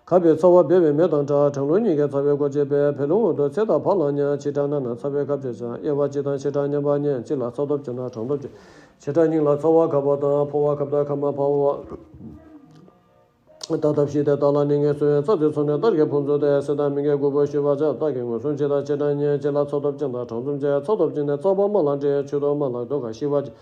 ཁ་བའི་ཚ་བ་འབེབས་པའི་མེ་དང་འདྲ། གྲང་རླུང་གཉིས་ཀྱིས་ཚ་བའི་སྒོ་ཕྱེ་བས། བུ་རླུང་འོག་ཏུ་ཚེ་དང་བར་ལ་མཉམ། ཕྱི་དྲགས་ན་ན་ཚ་བའི་ཁ་བྱེ་ཆགས། དབྱེ་བ་སྤྱི་དང་བྱེ་བྲག་མཉམ་པ་གཉིས། སྤྱི་ལ་ཚ་སྟོབས་ཆེ་ན་གྲང་སྟོབས་ཆེ། བྱེ་བྲག་རྙིང་ལ་ཚ་བ་ཁ་བ་དང་། ཕོ་བ་ཁ་བ་ཁ་མ་ཕ་བ། རྟགས་ཐབས་ཤེས་ཏེ། རྟགས་ལ་ནི་ངེས་སོ་ཡོད། རྩ་དེ་ཚོ་ནི་རྟགས་ཀྱི་ཕུང་ཚོགས་ཏེ། སེམས་དང་མིང་གི་དགུ་པོ་ཞུ་བར་བྱ། རྟགས་ཀྱི་ངོས་བཟུང་སྤྱི་དང་བྱེ་བྲག་གཉིས། སྤྱི་ལ་ཚ་སྟོབས་ཅན་དང་གྲང་སྟོབས་ཅན། ཚ་སྟོབས་ཅན་ནི་རྩ་བ་དམར་ལ་འདྲེས། མཆུ་ཏོ་དམར་ལ་མདོག་དཀར་ཤི་བ་ཅན།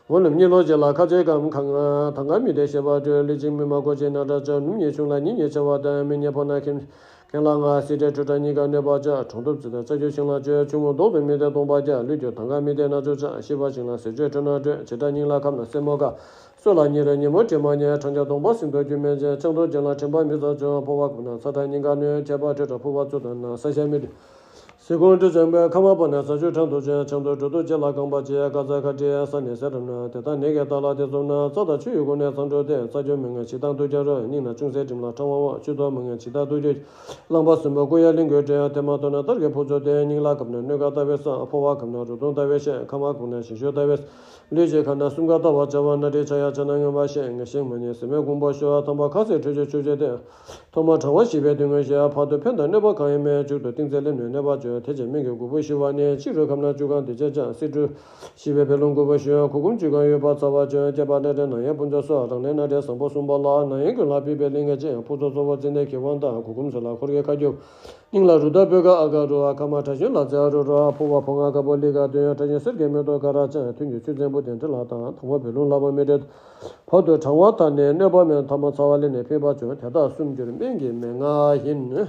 འོ་ལུམ་གཉིས་ལོག་ཅན་ལ་ཁ་བྱེ་སྐམ་ཁ་ང་། ཐང་ག་མི་བདེ་ཤེས་པ་སྤྲོད། ལུས་གཅིག་མི་མ་གོ་ཅན་ན་འདྲ་ཅན། ནུབ་གཉིས་ཆུང་ལ་ཉིན་གཉིས་ཆེ་བ་དང་། མི་གཉིས་ཕོ་ན་ཁྱིམ། ཁེན་ལ་ང་སི་ཏྲེ་ཁྲུ་ཁྲ་གཉིས་ཀ་གནོད་པ་ཅན། གྲང་སྟོབས་ཅན་དང་རྩ་རྒྱུས་ཤིང་ལ་བཅོས། ཆུང་ངུ་མདོག་ཏུ་མི་བདེ་སྟོང་པ་ཀྱང་། ལུས་རྒྱུ་ཐང་ག་མི་བདེ་ན་ཆུ་ཆགས། ཤི་བ་ཤིང་ལ་ཟས་སྤྱོད་ཁྲོད་ན་སྤྲོད། བྱེ་བྲག་རྙིང་ལ་ཁམས་ན་སེན་མོ་དཀར། སོ་ལ་ཉི་རེ་ཉིན་མོ་དྲི་མ་ཉེ། གྲང་ཆ་སྟོང་པ་སིང་དོ་རྒྱུ་མེད་ཅན། ཆང་དོ་ཅན་ལ་དྲན་པ་མི་ཟ་ཅུང་། ཕོ་བ་ཁམས་ན་ཚ་དྲགས་སྙིང་ག་གནོད། ཁྱད་པར་ཁྲོད་དྲགས་ཕུ་བ་ཚུ་དང་ན། ས་ཞ་མི་དྲོ། གཟི་ཀོང་སྤྲུལ་བྱང་པའི་ཁ་མ་པ་ན་ས་ཆུ་འཕྲང་དུ་བྱོན། བྱང་དུ་འགྲོ་དུས་རྗེ་ལ་དགོངས་པ་བྱས། དཀར་རྩ་ཁ་ཁྲིད་ས་ནས་ཟེར་རམ་ན། དེ་ལྟར་ནད་ཀྱི་རྟགས་ལ་དེ་ཙམ་ན། རྩ་དང་ཆུ་ཡི་སྒོ་ནས་མཚམས་སྦྱོར་ཏེ། རྩ་རྒྱུ་མི་མངའ་ཞེ་སྡང་དུ་སྦྱར་རོ། སྙིང་ན་ཅུང་ཟད་གྲིམ་ལ་ཕྲེང་བ་འོང་། ཆུ་ཐོག་མི་མངའ་ཇི་ལྟར་དུ་གྱུར། རླངས་པ་ཟིན་པ་ཀུ་ཡ་ལིང་གོས་སྤྲས། ཐལ་མོ་ཐོགས་ན་དར་གྱི་ཕུར་ཚུགས་ཏེ། སྙིང་ལ་བཀབ་ན་སྣོད་ཀ་ལྟ་བུའི་ས། ཕོ་བ་བཀབ་ན་རུ་དུང་ལྟ་བུའི་ཤ། ཁ་མ་བཀུག་ན་ཞིང་ཤུར་ལྟ་བུའི་ས། ལུས་ཀྱི་ཁ་ན་གསུམ་ཀ་ལྟ་བར་བྱ་བ། སྣ་འདྲེན་ཆ་ཡང་བྱ་ན་ངན་པ་ཞེས། ངན་ཞེན་མ་ཉེས་ཟེར་མའི་དགོངས་པ་ཞུ་བ། དང་པ་ཁ་ཟས་ཁྲོད་ཀྱི་ཆུ་སྤྱོད་དེ། ཐོག་མར་གྲང་བ་ཞིག་པའི་དུས་ངན་ཞིག་བར་དུ་ཕན་དང་གནོད་པ་གང་ཡང་མེད། མཇུག་ཏུ་ཏིང་ཙེ་ལེབ་ནས་གནོད་པ་བྱོས། དེ་ཕྱིར་སྨན་གྱི་གུར་པོ་ཞུ་བ་ནི། ཕྱི་རུ་ཁམས་ན་བཅུ་གང་དེ་བྱས་ཀྱང་། བསིལ་དྲོད་ཞིག་པའི་བད་ལུང་གུར་པོ་ཞུ། གུར་གུམ་བཅུ་གང་ཡོད་པར་བྱ་བ་བྱོས། སྐྱེས་པ་སྣ་འདྲེན་ནད་ཡམས་དཔུང་ཚོགས་སོགས། རང་ལས་སྣ་འདྲེན་བཟང་པོ་གསུངས་པ་ལ། ནད་ཡམས་ཀུན་ལ་ཕན་པའི་ལྷན་སྐྱེས་ཀྱི་ཕུར་ཚུགས་གཙོ་བོ་ཙན་དན་གྱི་དབང་དང་། གུར་གུམ་ཟེར་ལ་འཁོར་གྱི་ཁ་རྒྱུ། སྙིང་ལ་རུ་དར་སྤོས་དཀར་ཨ་ག་རུ། ཁ་མ་ཁྲག་ཞུན་ལ་ཙེ་ཨ་རུ་རུ། ཕོ་བ་ཕོ་ང་དཀར་པོ་ལི་ག་དོན། ཁྲག་ཞུན་གསེར་གྱི་མེ་ཏོག་དཀར་ར་ཅན། ཐུན་གྱི་ཆུ་བཙན་པོ་དེ་འདྲ་ལ་དང་། དང་པོ་བད་ལུང་ལ་བ་མེ་དྲོད། བར་དུ་གྲང་བ་དང་ནི་གནོད་པ་མེད། ཐ་མ་ཚ་བ་ལས་ནི་ཕན་པ་བྱུང་། དེ་དག་གསུམ་གྱུར་སྨན་གྱི་མན་ངག་ཡིན།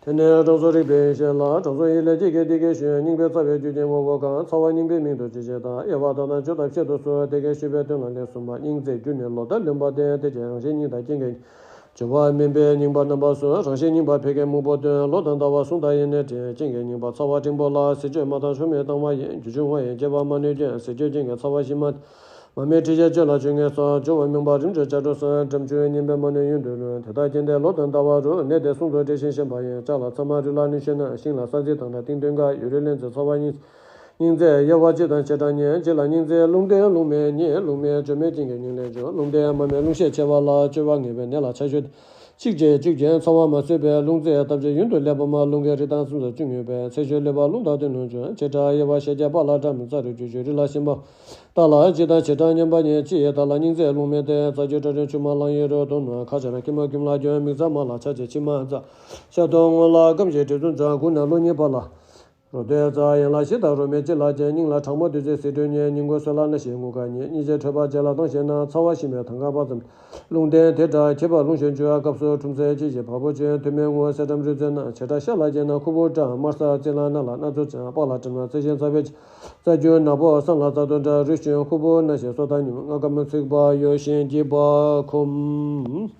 དེ་ནས་དྲང་སྲོང་རིག་པའི་ཡེ་ཤེས་ལ། དྲང་སྲོང་ཡིད་ལས་སྐྱེས་ཀྱིས་འདི་སྐད་ཞུས། རྙིང་པའི་ཚ་བའི་རྒྱུ་རྐྱེན་ངོ་བོ་གང་། ཚ་བ་རྙིང་པའི་མིང་དུ་ཅི་ཞེས་བཏགས། དབྱེ་བ་ལྟར་ན་བརྗོད་དང་བཤད་དུ་གསོལ། དེ་སྐད་ཞུས་པས་དོན་ལ་ལེགས་གསུངས་པ། རྙིང་ཚའི་རྒྱུ་ནི་ལོ་ཟླ་ལོན་པ་སྟེ། དེ་ཕྱིར་རང་བཞིན་རྙིང་དང་རྐྱེན་གྱིས། སྦྱོར་བ་སྨིན་པའི་རྙིང་པ་རྣམ་པ་གསུམ། རང་བཞིན་རྙིང་པ་ཕལ་སྐད་སྨུག་པོ་སྟོན། ལོ་དང་ཟླ་བ་གཟུངས་དང་ཡིན་ནི་བྲིས། རྐྱེན་གྱིས་རྙིང་པ་ཚ་བ་འབྲིང་པོ་ལ། ཟས་སྤྱོད་མ་དང་ཆོ་མེད་བཏང་བ་ཡིན། རྒྱུ་ཆུང་བ་ཡིན་སྐྱེ་བ་མ་ནུས་རྐྱེན། ཟས་སྤྱོད་རྐྱེན་གྱིས་ཚ་བ་ཞི་མ། མ་སྨད་མཁྲིས་ཆགས་སྤྱོད་ལ་ཆུ་ངན་སོགས། སྦྱོར་བ་སྨིན་པ་རིམ་གྲོ་ལྕགས་སྒྲོག་གསུམ། འགྲམ་ཆུ་རྙིང་པའི་མ་ནུས་ཡུན་དུ་ལོན། དེ་དག་རྐྱེན་དེ་ལོ་དང་ཟླ་བ་རུ། ནད་དེ་གསུམ་དུ་འདྲེས་ཤིང་ཞན་པ་ཡིན། ལྕགས་ལ་ཚ་མ་རུས་ལ་ནུས་ཤེས་ན། ཤིང་ལ་ས་འཛིན་དང་ན་ཏིང་སྟོན་དཀའ། ཡུ་རུ་ལེན་ཚེ་ཚ་བ་རྙིང་། རྙིང་ཚའི་དབྱེ་བ་སྤྱི་དང་བྱེ་བྲག་གཉིས། སྤྱི་ལ་རྙིང་ཚའི་རླུང་ལྡན་རླུང་མེད་གཉིས། རླུང་མེད་བྱ་མེད་རྐྱེན་གྱིས་རྙིང་ལས་བྱུང་། རླུང་ལྡན་མ་སྨད་རླུང་ཤས་ཆེ་བ་ལ། བཅོས་པ་ངེས་པའི་ནད་ལ་ཆ་ཤོས། གཅིག་བྱས་གཅིག་བྱས་ཚ་བ་མ་བཟོད་པས། རླུང་རྩའི་སྟབས་ཆེ་ཡུན་དུ་སླེབས་པ་མ། རླུང་གི་རིགས་དང་སུམ་ཚ་བཅུ་ངེས་པས། ཚེ་ཤོས་ལུས་པ་རླུང་དང་བསྟུན་རླུང་བྱུང་། བྱེ་བྲག་དབྱེ་བ་ཤས་ཆེ་པ་ལ། ཕྲ་མི་ཚ་རུ་རྒྱུ་ཆུ་རུས་ལ་ཞེན་པ། རྟ་ལ་སྤྱི་དང་བྱེ་བྲག་མཉམ་པ་ཉིད། སྤྱི་ཡི་རྟ་ལ་རྙིང་ཚའི་རླུང་མེད་དེ། རྩ་རྒྱུ་ཁྲག་ཁྲིག་ཆུ་མ་ལངས་ཡུན་རུ་དུ་ནོར། ཁ་ཆར་སྐྱི་མ་སྐྱུམ་ལ་གྱོན། མིག་རྩ་དམར་ལ་ཆ་ཆེ་མཆི་མ་འཛག་ཤ་དོག་སྔོ་ལ་སྐམ་ཞིང་དྲི་བསུང་འཛག་གུག་ན་རླུང་ཉིད་པ་ལ། རོ་སྟོད་རྩ། ཡན་ལག་བཞི་དང་རོ་མའི་སྤྱི་ལ་ཅན། སྙིང་ལ་གྲང་མོ་བདུད་རྩི་བསིལ་དྲོད་ཉེ། སྙིང་ཁུང་སོས་ལ་སྣ་ཞེས་རྔུལ་དཀར་ཉེ། གཉིས་ཆའི་ཁྲོད་པ་བྱེ་ལ་ལྟུང་ཞེ་ན། ཚ་བ་ཞི་མེད་དང་ག་པ་ཙམ། རླུང་ལྡན་དེ་འདྲ་ཁྱད་པར་རླུང་ཞན་བཅུ། སྐབས་སུ་ཁྲུམས་སེལ་ཅི་ཞིག་བ་སྤུ་ཅན། ཐུར་མའི་ངོ་བོ་སེར་ཁྲམ་རུས་རྩེ་ན། བྱེ་བྲག་ཤ་ལ་ཅན་ན་ཁུ་བུར་བཀྲ། དམར་སེར་རྩི་ལ་སྣ་ལ་སྣ་ཚོགས་ཅན། པགས་ལ་གྲིམ་ལ་རྩི་ཤིང་ཚ་བའི་རྩ་རྒྱུ་ནག་པོ་བསམ་ལ་རྩ་ཐོག་འདྲ། རུས་ཤིང་ཁུ་བུར་སྣ་ཞེས་སོ་ཐར་ཉུང་། རྔ་སྐམ་ཚིགས་པ་གཡོ་ཞིང་སྐྱིད་པ་འཁུམས།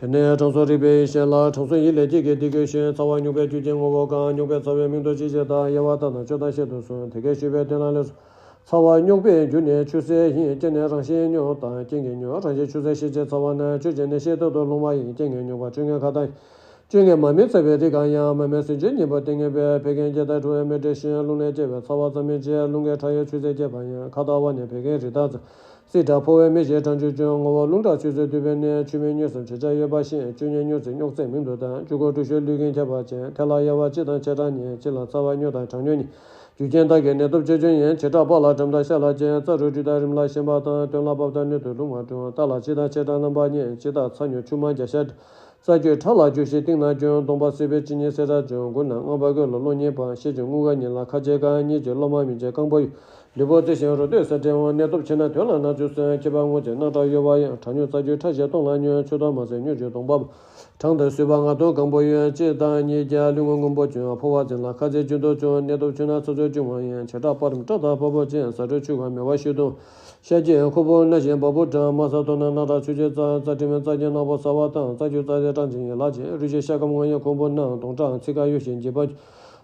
དེ་ནས་དྲང་སྲོང་རིག་པའི་ཡེ་ཤེས་ལ། དྲང་སྲོང་ཡིད་ལས་སྐྱེས་ཀྱིས་འདི་སྐད་ཞུས། ཚ་བ་རྙོག་པའི་རྒྱུ་རྐྱེན་ངོ་བོ་གང་། རྙོག་པའི་ཚ་བའི་མིང་དུ་ཅི་ཞེས་བཏགས། དབྱེ་བ་ལྟར་ན་བརྗོད་དང་བཤད་དུ་གསོལ། དེ་སྐད་ཞུས་པས་དོན་ལ་ལེགས་སོ། ཚ་བ་རྙོག་པའི་རྒྱུ་ནི་ཆུ་སེར་ཡིན། རྐྱེན་ནི་རང་བཞིན་རྙོག་དང་རྐྱེན་གྱིས་རྙོག་རང་བཞིན་ཆུ་སེར་ཤས་ཆེ་ཚ་བ་ན། ཆུ་ཆེ་ནི་ཤས་ཐོག་ཏུ་ལྷུང་བ་ཡིན། རྐྱེན་གྱིས་རྙོག་པ་ཆུ་ངན་ཁ་དང་། ཆུ་ངན་མ་སྨད་ཚ་བའི་རིགས་གང་ཡང་། མ་སྨད་ཟིན་བྱེད་གཉིས་པོ་ཏིང་ངེ་བས། ཕལ་སྐད་སྐྱེ་དང་འཁྲུ་བའི་མེ་དྲོད་ཞན། རླུང་ལས་སྐྱེ་བའི་ཚ་བ་ཙམ་མིན་ཅི། རླུང་གི་ཕྲ་ཡང་ཆུ་སེར་སྐྱེ་བ་ཡིན། ཁ་དོག་པ་ནི་ཕལ་སྐད་རིགས་དག་ཙམ། སྲིད་དང་ཕོ་བའི་མི་ཞིག་གྲང་ཆུ་སྐྱོན། ངོ་བོ་རླུང་དྲག་ཆུ་སེར་འདུས་པས་ནི། ཆུ་མིག་མྱོས་སམ་བྱེ་ཆ་ཡོད་པ་ཞིག་ཆུ་ངན་མྱོས་ཚེ་རྙོག་ཚད་མིང་དུ་བཏགས། ཆུ་ཁོལ་དྲོད་ཤུགས་ལུས་ཀྱི་ཁྱབ་པ་ཅན། དེ་ལ་དབྱེ་བ་སྤྱི་དང་བྱེ་བྲག་གཉིས། སྤྱི་ལ་ཚ་བ་རྙོག་དང་གྲང་རྙོག་གཉིས། རྒྱུ་རྐྱེན་དག་གི་ནད་སྟོབས་ཆེ་ཆུང་ཡིན། བྱེ་བྲག་པགས་ལ་གྲིམ་དང་ཤ་ལ་ཅན། རྩ་རུས་དྲི་དང་རིམས་ལ་ཞེན་པ་དང་། སྟོད་ལ་བབས་དང་སྣོད་དུ་ལྷུང་བ་འཁྲུངས། རྟ་ལ་སྤྱི་དང་བྱེ་བྲག་རྣམ་པ་གཉིས། སྤྱི་རྟ་ཚ་རྙོག་ཆུ་མ་རྒྱ་ཤ། རྩ་རྒྱུས་ཕྲ་ལ་རྒྱུ་ཞིང་གཏིང་ན་སྐྱོན། གདོང་པ་སེར་པོའི་གཅིན་སྙི་སེར་ཁྲག་འབྱུང་། དགུ་ན་རྔམ་པ་ཀུན་ལ་རླུང་ཉེས་པ། ཤས་ཆུང་རྔུལ་དཀར་ཉིད་ལ་ཁ་ཆེ་དཀར། གཉིས་ཀྱི་གློ་མ་མི་འབྱེད་རྐང་པ་གཡོ། ལུས་པོ་རྩི་ཞིང་རོ་སྟོད་སེར་བྲལ་འོང་། ནད་སྟོབས་ཆེ་ན་དོན་ལ་སྣ་ཚོགས་སོན། སྐྱེས་པ་སྔོ་ཆེ་རྣག་ཁྲག་གཡོ་བ་ཡང་། གྲང་རྙོག་རྩ་རྒྱུས་ཕྲ་ཞིང་སྟོང་ལ་སྙོན། ཆུ་དོག་མ་སེར་མྱུར་གྱུར་གདོང་པ་པོ། གྲང་དང་སུལ་བ་ང་དོག་གང་པོ་གཡོ། སྤྱི་དང་ཉིས་བརྒྱ་ལུས་ངོ་སྔོན་པོ་བྱུང་། ཕོ་བ་འཛིན་ལ་ཁ་ཚིག་རྒྱུན་དུ་བྱུང་། ནད་སྟོབས་ཆུང་ན་ཚ་ཚོད་ཆུང་བ་ཡིན། བྱེ་བྲག་པ་རིམས་སྐྲག་དང་ཕོ་བོ་ཅན། ཟ་འཕྲུལ་ཆུ་གང་མེ་བ་ཤུགས་གཏོང་། ཤ་སྐྱེས་ཁུ་བུར་སྣ་ཞེན་བ་སྤུ་གྲང་། དམར་སེར་མཐོང་ན་རྣག་ཁྲག་ཆུ་སྐྱེས་རྩ། རྩ་གྲིམ་རྩ་སྐྱེས་ནག་པོ་ཟ་བ་དང་། རྩ་རྒྱུས་རྩ་སེར་གྲང་ཆེན་ཡིན་ལག་ཆེ། རུས་ཆེ་ཤ་སྐམ་ངོ་ཡང་ཁུང་བུ་ན། གདོང་ཁྲག་ཚིགས་ཁ་གཡོ་ཞིང་འཇིབ་པ།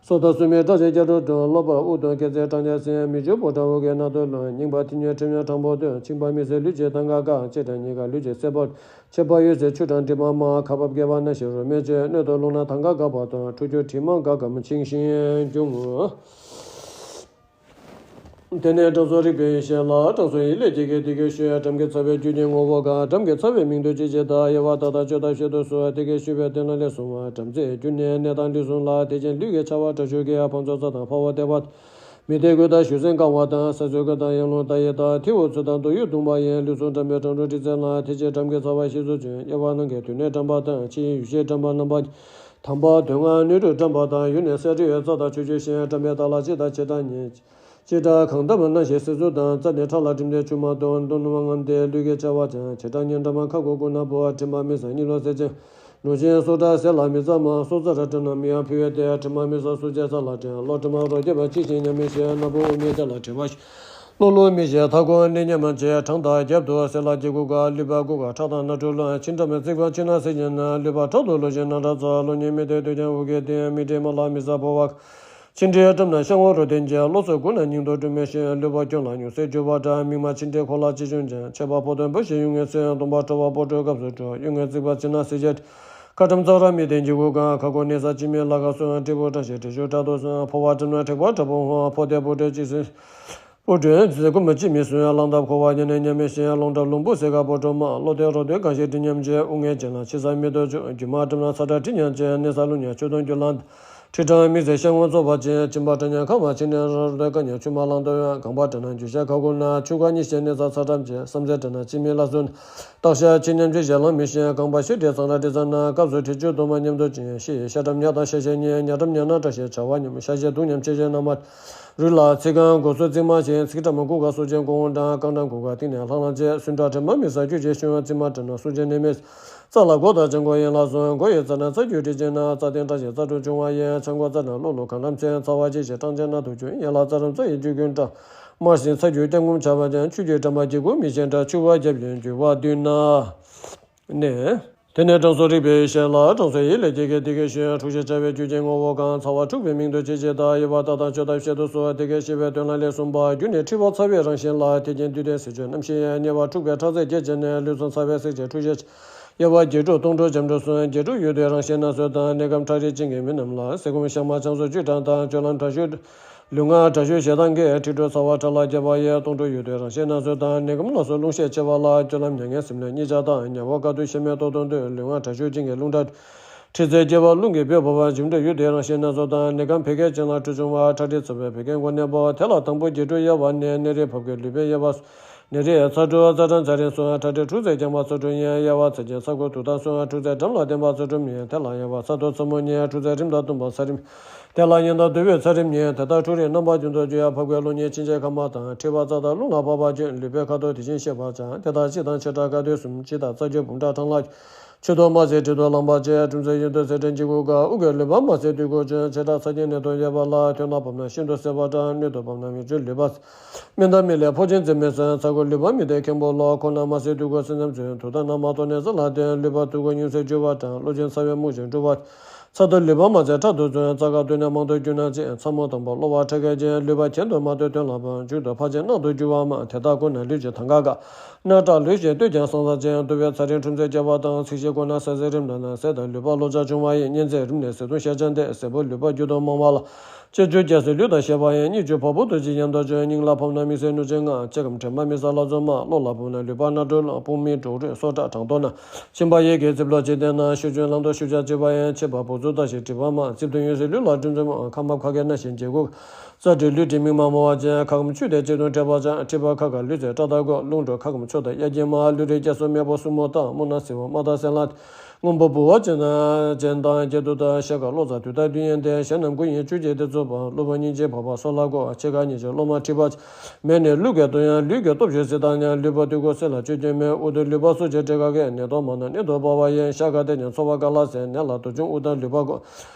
སོ་ཐར་སུ་མའི་སྐྲ་ཆེ་སྐྱ་རུ་གྲོལ། གློ་བུར་དབུགས་གཏོང་སྐེ་ཚེ་གྲང་ཆེ་སེམས། མིག་ཆུ་བུ་གྲང་དབུགས་ཀྱི་རྣག་ཏུ་ལྷུང་། རྙིང་པ་མཐིལ་སྙོམས་གྲིམ་ཡང་གྲང་པོ་སྟོན། མཆིན་པ་མིག་སེར་ལུས་ཀྱི་ཐང་ག་འགག་ལྕེ་གྲང་སྙིང་ག་ལུས་ཀྱི་སེར་པོ། མཆེར་པ་གཡོ་ཚེ་ཆུ་གྲང་དྲི་མ་དམར། ཁ་འབབ་སྐེད་པ་སྣ་ཞིང་རོ་མེད་བཅོས། སྣོད་དུ་ལྷུང་ན་ཐང་ག་འགག་པ་དང་། འཁྲུ་སྐྱུར་དྲི་མ་འགག་གམ་འཆིང་ཞིང་འབྱུང་། དེ་ནས་དྲང་སྲོང་རིག་པའི་ཡེ་ཤེས་ལ། དྲང་སྲོང་ཡིད་ལས་སྐྱེས་ཀྱིས་འདི་སྐད་ཞུས། འགྲམ་གྱི་ཚ་བའི་རྒྱུ་རྐྱེན་ངོ་བོ་གང་། འགྲམ་གྱི་ཚ་བའི་མིང་དུ་ཅི་ཞེས་བཏགས། དབྱེ་བ་ལྟ་སྟངས་བརྗོད་དང་བཤད་དུ་གསོལ། དེ་སྐད་ཞུས་པས་དེ་ལ་ལེགས་གསུངས་པ། འགྲམ་ཚའི་རྒྱུ་ནི་སྣ་དང་ལུས་ཟུངས་ལ། དེ་བཞིན་ལུས་ཀྱི་ཆ་བ་དྲག་ཤོས་ཀྱི་ཕང་ཚོ་རྩ་དང་ཕ་བོ་ལྟེ་བ། མི་ཐེག་ཀུན་དང་ཞུ་སེན་གང་བ་དང་། ས་ཚོད་ཀུན་དང་ཡང་རླུང་རྟ་ཡི་དང་། མཐེ་བོ་ཚུ་དང་རྡོ་ཡུ་བརྡུངས་པ་ཡིན། ལུས་ཟུངས་འགྲམ་པའི་གྲང་དྲོ་དྲི་ཚེ་ལ། དེ་ཕྱིར་འགྲམ་གྱི་ཚ་བ་ཞི་སུ་བྱོན། དབྱེ་བ་ནང་གི་དུས་གནས་འགྲམ་པ་དང་། ཕྱི་ཡུལ་ཤེས་འགྲམ་པ་རྣམ་པ། དང་པ་དོན་ལྔ་སྣོད་དྲུག་འགྲམ་པ་དང་། ཡུལ་ནི་ས་དྲི་བའི་རྩ་དང་ཆུ་སྐྱོན་ཞན། འགྲམ་པའི་རྟ་ལ་སྤྱི་དང་བྱེ་བྲག་གཉིས། སྤྱི་རྟ་གང་འདབ་སྣ་ཞེན་སེར་ཚུལ་དང་། རྩ་ནི་ཕྲ་ལ་གྲིམ་སྟེ་ཆུ་མ་གཏོང་། རྡོ་སྣུམ་ངམ་སྟེ་ལུས་ཀྱི་ཆ་བ་ཅན། བྱེ་བྲག་གཉིས་འགྲམ་པ་ཁ་ཁུ་ཁུ་ན་བུ། གྲིམ་པ་མི་ཟ་གཉིད་ལོག་སེར་ཆེན། ནུ་ཞིང་སོ་འདྲ་ཟས་ལ་མི་འཛག་མ། སོ་རྩ་ར་གྲིམ་ན་མི་ཡང་ཕི་བས་ཏེ། གྲིམ་པ་མི་ཟ་སོ་སྐྱེས་ས་ལ་གྲིམ། གློ་གྲིམ་རོ་སྐྱེས་པ་གཅིག་ཤིང་ཉ་མི་ཤེས། སྣ་བུག་དབུགས་མི་དེ་ལ་དྲི་བ་ཞིག་བློ་ལུ་མི་ཤེས་མཐའ་སྐོར་གནས་ཉམས་མ་བྱས། བྲང་དང་རྒྱབ་ཏུ་གསེར་ལ་གྱི་གུ་ག་ལུས་པ་གུ་ག་ཁྲག་དང་སྣ་དྲུག་ལ། ཆིན་ཁྲ་མའི་རྩིག་པ་ཆིན་ན་སེ་ཉན་ན་ལུས་པ་ཁྲག་ཏུ་ལུ་ཞིང་ན་ཁྲག་ཚ་ལུ་ཉེ་མི་དེ་དུས་ཀྱང་འུ་གེ་དེ་མི་དྲེ་མ་ལ་མི་ཟ་ཕོ་བ། ཆིན་དྲེ་བཀྲམ་ན་ཤ་ངོ་རུ་དེན་གྱི་བློ་སོགས་ཀུན་ན་སྙིང་དུ་སྒྲུབ་མི་ཤེས། ལུས་པ་སྐྱོན་ལ་ཉུག་སེ་གྱུར་པ་འདྲ། མིག་མ་ཆིན་དྲེ་ཁོ་ལ་ཅི་བྱུང་ཀྱང་། ཆད་པ་ཕོ་དོན་བུ་ཞིག་ཡུན་ངེས་སེ། སྟོང་པ་ཁྲོ་བ་ཕོ་ཁྲོ་སྐབས་སུ་འགྲོ། ཡུན་ངེས་རྩིག་པ་ཆིན་ན་སེ་བྱེད། ཁ་ཁྲམ་ཚ་ར་མི་དེན་གྱི་གུ་ག་ཁ་ཁོ་གནས་ས་ཅི་མི་ལ་ག་སོང་། དྲེ་བུ་བཀྲ་ཤིས་དྲེ་ཤུ་བཀྲ་དོ་སོང་། ཕོ་བ་བཀྲམ་ན་དྲེག་པ་དྲེ་བུ་ཧོ། ཕོ་དེ་བུ་དྲེ་ཅི་སེ། པོ་དྲོན་ཟེ་ཀུ་མ་ཅི་མི་སུ་ཡང་གླང་ཐབས་འཁོར་བ་ཉན་ནས་ཉམས་མི་ཤེས། རླུང་ཁྲབ་རླུང་བུ་ཟེ་ག་པོ་དྲོ་མ་བློ་དོན་རོ་དོན་གང་ཞིག་དྲི་ཉམས་བྱེད། དབུ་ངན་ཅན་ལ་ཕྱི་ས་མི་ལྟོ་ཆུ་རྒྱུ་མ་བཀྲམ་ན་ཚ་དྲ་དྲི་ཉམས་བྱེད། གནས་ས་རླུང་ཉག་ཆུ་དོན་རྒྱུ་ལ་ཁྲི་ཕྲག་མི་ཟེ་ཤ་ངོ་ཚོ་བ་ཅན། གཅིན་པ་དྲ་ཉག་ཁ་མ་ཕྱི་ནས་ར་རོ་དོན་གང་ཉག་ཆུ་མ་ལང་དོ་ཡང་གང་པ་དྲ་ན་རྒྱུ་ཤ་ཁ་ཁུ་ན་ཆུ་ག་གཉིས་ཤེས། གནས་ས་ཚ་ཁྲམ་བྱེད། བསམ་ཚེ་དྲ་ན་ཅི་མི་ལ་སུན་སྟག་ཤ་ཆི་ཉམས་ཆེ་ཞལ་ལང་མི་ཤེས། རྐང་པ་ཤི་དྲེ་གཙང་ར་དྲི་ཙ་ན་སྐབས་སུ་དྲི་ཆུ་དུ་མ་ཉམས་དོ་ཅན། ཤི་ཤ་ཁྲམ་ཉག་དང་ཤ་ཤ་ཉེ་ཉག་ཁྲམ་ཉག་ན་བཀྲ་ཤིས་བྱ་བ་ཉམས། ཤ་ཤེ་དུག་ཉམས་ཆེ་ཤེ་ན་མ། རུས་ལ་ཚིག་རྐང་མགོ་སོ་རྩིག་མ་ཞེས་ཚིག་ཁྲ་མ་ཀུ་ག་སོ་ཅན་ཀོང་འདྲ་རྐང་འདྲ་ཀུ་ག་ཏིང་ནས་ལྷང་ལྷང་བྱེད། སུན་ཁྲ་ཁྲ་མ་མི་ས་རྒྱུ་བྱེད་ཤུན་རྩིག་མ་ཁྲ་ན་སོ་ཅན་ནས་མེད། རྩ་ལ་མགོ་དང་ཅན་ཀོ་ཡན་ལ་སོན་མགོ་ཡི་རྩ་ན་རྩ་རྒྱུ་དྲི་ཅན་ན་རྩ་སྟེང་བཀྲ་ཤིས་རྩ་དྲུག་བྱུང་བ་ཡིན། ཆང་ཀོ་རྩ་ན་ལོ་ལོ་གང་འགྲམ་ཅན་ཚ་བ་ཅི་ཞེས་སྐྲང་ཅན་ན་དུ་བྱུང་ཡན་ལ་རྩ་རམ་རྩ་ཡི་རྒྱུ་ཀུན་འདྲ། དམར་ཞིང་ཚ་རྒྱུ་སྐྱབས་ངོམ་བྱ་བ་ཅན་ཆུ་རྒྱུ་འགྲམ་པ་གྱི་གུ་མི་ཤེས་འདྲ་ཆུ་བ་རྒྱབ་ཡོན་རྒྱུ་བ་བསྡུས་ན། ནས། དེ་ནས་དྲང་སྲོང་རིག་པའི་ཡེ་ཤེས་ལ་དྲང་སྲོང་ཡིད་ལས་སྐྱེས་ཀྱིས་འདི་སྐད་ཞུས། འཁྲུག་ཤེས་བྱ་བའི་རྒྱུ་ཅན་ངོ་བོ་གང་། ཚ་བ་འཁྲུགས་པའི་མིང་དུ་ཅི་བྱེད་ད། དབྱེ་བ་ལྟ་དང་ཆོས་ཐབས་བཤད་དུ་གསོལ། དེ་སྐད་བཤད་པའི་དོན་ལ་ལས་གསུངས་པ། རྒྱུ་ནི་མཁྲིས་པ་ཚ་བའི་རང་བཞིན་ལ། དེ་རྐྱེན་དུས་དེ་ཟས་སྤྱོད་རྣམ་ཤེས་ཡང་། དམྱལ་བ་འཁྲུགས་པའི་ཁྲག་རྩའི་རྒྱུ་ཅན་ནི། ལུས་ཟུངས་ཚ་བའི་སྲེག་བྱེད་འཁྲུག་ཤེས་བྱ། དབྱེ་བ་བརྒྱད་དྲུག་སྟོང་དྲུག་འབྱམས་འགྲོས་སུ། བརྒྱད་དྲུག་ཡུལ་དུས་རང་བཞིན་སྣ་ཚོགས་དང་། གནས་སྐབས་ཁྲག་རིལ་གཅིན་གྱི་མི་རྣམས་ལ། ཟས་སྐོམ་ཞག་མ་ཆང་སོགས་བཅུད་དྲགས་དང་། སྤྱོད་ལམ་དྲག་ཤུལ། ལུས་ངག་དྲག་ཤུལ་ཞེ་སྡང་གིས། མཁྲིས་འཁྲུ་ཚ་བ་ཁྲག་ལ་རྒྱབ་པ་ཡི། སྟོང་དྲུག་ཡུལ་དུས་རང་བཞིན་སྣ་ཚོགས་དང་། གནས་སྐབས་ལ་སོགས་རླུང་ཤས་ཆེ་བ་ལ། སྤྱོད་ལམ་མྱ་ངན་སེམས་ལས་རྙེད་བྱ་དང་། དམྱལ་བ་དཀའ་ཐུབ་ཤི་རྨས་ལྟོགས་དང་བསྟུན། ལུས་ངག་དྲག་ཤུལ་གཅིན་གྱི་རླུང་དྲག་མཁྲིས་ཚད་སྐྱེ་བ་རླུང་གིས་འབོད་འབོ་བ། འབྱམས་འགྲོས་ཡུལ་དུས་རང་བཞིན་སྣ་ཚོགས་དང་། གནས་སྐབས་བད་ཀན་ཅན་ལ་འཁྲུ་ཆུང་བ། ཁྲག་མཁྲིས་ཚ་བའི་བད་ཀན་མགོ་གནས་པ། དེ་ལ་དང་པོ་བརྒྱད་དྲུག་དབྱེ་བ་ནི། ནད་རིགས་བབ་ཀྱི་ལུས་པའི་དབྱེ་བ། ནད་རིགས་ཚ་དྲུག་རྩ་གྲང་ཚ་རིམས་གསུམ། ཁྲག་མཁྲིས་འཁྲུགས་ཚད་རྐྱང་པ་ཚ་དྲུག་ཡིན། དབྱེ་བ་ཚ་རྐྱེན་ཚ་ཁུ་དུག་དང་གསུམ། འཁྲུགས་ཚད་འགྲམ་ལ་བརྟེན་པ་ཚ་དྲུག་ཡིན། དེ་ལ་དབྱེ་བ་ཚ་དུག་ཚ་མོ་གཉིས། འཁྲུགས་ཚད་རིམས་དང་གཏུམ་པ་ཚ་རིམས། དེ་ལ་གཉན་དང་དུ་བའི་ཚ་རིམས་གཉིས། དེ་ལྟར་འཁྲུགས་རིམས་རྣམ་པ་བདུན་དུ་བརྗོད། ཡང་བབ་ཀྱི་རླུང་ཉིད་ཕྱིན་ཆད་ཁ་མ་དང་། མཁྲིས་པ་རྩ་དང་རླུང་ལ་བབ་པ་བརྗོད། ལུས་པའི་ཁ་དོག་དེ་བཞིན་ཤེས་པར་བྱ། དེ་ལྟར་སྤྱི་དང་ཆེ་ཕྲ་ཁ་དོག་གསུམ། སྤྱི་དང་རྩ་རྒྱུ་བུམ་ཕྲག་ཕྲང་ལ། ཆུ་དང་མ་ཟད་དྲི་དང་ལངས་པ་བཅས། འབྱམས་ཚད་ཡུལ་དུ་ཟས་སྐྲན་ལྕི་གུ་ག་དབུགས་ཀྱི་ལུས་པ་མ་ཟད་དུས་གུ་ཅན། ཆེ་ཕྲ་ཚ་རྐྱེན་ནད་དང་ཡོད་པ་ལ། ཐོད་ནག་བབས་ན་ཤིན་ཏུ་སེར་བ་འདྲ། སྣོད་དུ་བབས་ན་མིག་ཆུ་ལུས་པ། སྨན་དང་མི་ལས་ཕོ་ཆེན་འཛིན་མི་སྲན། ཚ་ཁུ་ལུས་པ་མི་བདེ་མཁན་པོ་ལ། ཁོག་ནང་མ་ཟད་དུས་གུ་སེམས་ཙམ་ཚུན། དུག་དང་ནག་མ་ཐོག་ནས་རྩ་ལ་བརྟེན། ལུས་པ་དུག་གུ་ཉུང་སེ་འགྱུར་བ་དང་། གློ་ཆེན་ཚ་བའི་རྨུགས་ཤིང་འཁྲུ་བ། ཚ་དུག་ལུས་པ་མ་ཟད་ཕྲག་དུག་ཚུན། རྩ་ཁ་སྟོད་ནས་མང་དུ་གྱུར་ན་ཅི། ཚ་མོ་དང་པོ་གློ་བ་ཁྲག་གི་རྐྱེན། ལུས་པ་གྱེན་དུ་མ་ལྟོས་དོན་ལ་བབ། མཇུག་ཏུ་ཕར་ཕྱིན་རྣག་ཏུ་འགྱུར་བ་མང་། དེ་དག་ཁོ་ན་ལུས་ཀྱི་ཐང་ག་ག་སྣ་ཁྲག་ལུས་ཤིང་སྟོད་ཀྱང་སང་ས་ཅན། དུ་བའི་ཚ་རིམས་འཁྲུགས་ཚད་རྒྱས་པ་དང་། ཚིགས་བཞི་ཀོ་ན་ས་ཟད་རིམས་ལ་ན། ཟས་དང་ལུས་པ་ལོག་ཆགས་བྱུང་བ་ཡིན། གཉན་ཚད་རིམས་ནད་ཟས་དང་ཤ་ཆང་འདི། ཟས་པོ་ལུས་པ་རྒྱུ་དང་མང་བ་ལ། ལྕེ་བཅུ་རྒྱ་སེ་ལུས་དང་ཤེས་པ་ཡིན། གཉིད་བཅུ་བ་པོ་དུ་ཅི་ཡང་དོ་ཅོ། སྙིང་ལ་ཕབ་ན་མིག་སེར་ནུ་ཅན་ལྔ། ལྕེ་སྐམ་དྲི་མ་མི་ཟ་ལ་ཚོ་མ། གློ་ལ་ཕབ་ན་ལུས་པ་སྣ་དྲུག་ལ། དཔུང་མིག་འབྲོག་རུས་སོ་ཁྲག་གྲང་ཐོག་ན། གཤིན་པ་ཡི་གེ་རྩིབ་ལོག་ཅི་བསྟན་ན། ཤུགས་ཆུང་ལང་དོ་ཤུགས་ཆག་ཅི་བ་ཡིན། ཆེ་བ་བུ་ཚུ་ལྟ་ཞིག་དྲི་བ་མ། རྩིབ་ཏུ་ཡོད་སེ་ལུས་ལ་གྲུམ་ཚོད་མ། ཁ་མ་ཁ་གེ་ན་ཞིང་རྗེ་གུ། རྩ་དྲི་ལུས་དྲི་མིག་མ་མོ་བ་ཅན། ཁ་སྐམ་ཆུ་དེ་ལྕེ་དང་འདྲེས་པ་ཅན། མཁྲིས་པ་ཁ་ཁ་ལུས་ཚེ་སྐྲ་དང་གོ། རླུང་དྲོད་ཁ་སྐམ་ཆུ་དང་གཡའ་སྐྱིན་མ། ལུས་རིགས་རྒྱ་སོ་མེ་བོ་སྲུ་མོ་དང་། རྨུགས་ན་སེར་བ་རྨ་དང་སེར་ལ། སྔོན་པོ་བུ་བ་ཅན་དང་ཅན་དང་རྒྱ་དུ་དང་ཤ་ཁ་གློ་ཚ་དུས་དང་དུས་ཡན་ཏེ། ཞལ་རྣམས་ཀུན་ཡིན་བཅུ་གཅིག་དེ་ཚོ་པ། གློ་བུར་སྙིང་རྗེ་བབ་པ་སོ་ལ་གོ། ཕྱེད་ཀ་གཉིས་ཀྱི་གློ་མ་མཁྲིས་པ། མེ་ནི་ལུས་ཀྱི་དོན་ཡང་ལུས་ཀྱི་སྟོབས་ཤུགས་སྲིད་དང་མཉམ། ལུས་པོ་དུས་ཀུན་སེལ་ལ་སྤྱོད་རྒྱུ་མེད། དབུགས་དང་ལུས་པ་སོ་སྐྱེ་བྲེ་ག་གས། ནད་དང་མ་ན་ནད་དུ་སྤོ་བ་ཡིན། ཤ་ཁ་དེ་ཉིད་ཚོ་བ་ག་ལ་ཟེར། ནད་ལ་དུག་ཆུང་དབུགས་དང་ལུས་པ་གོ།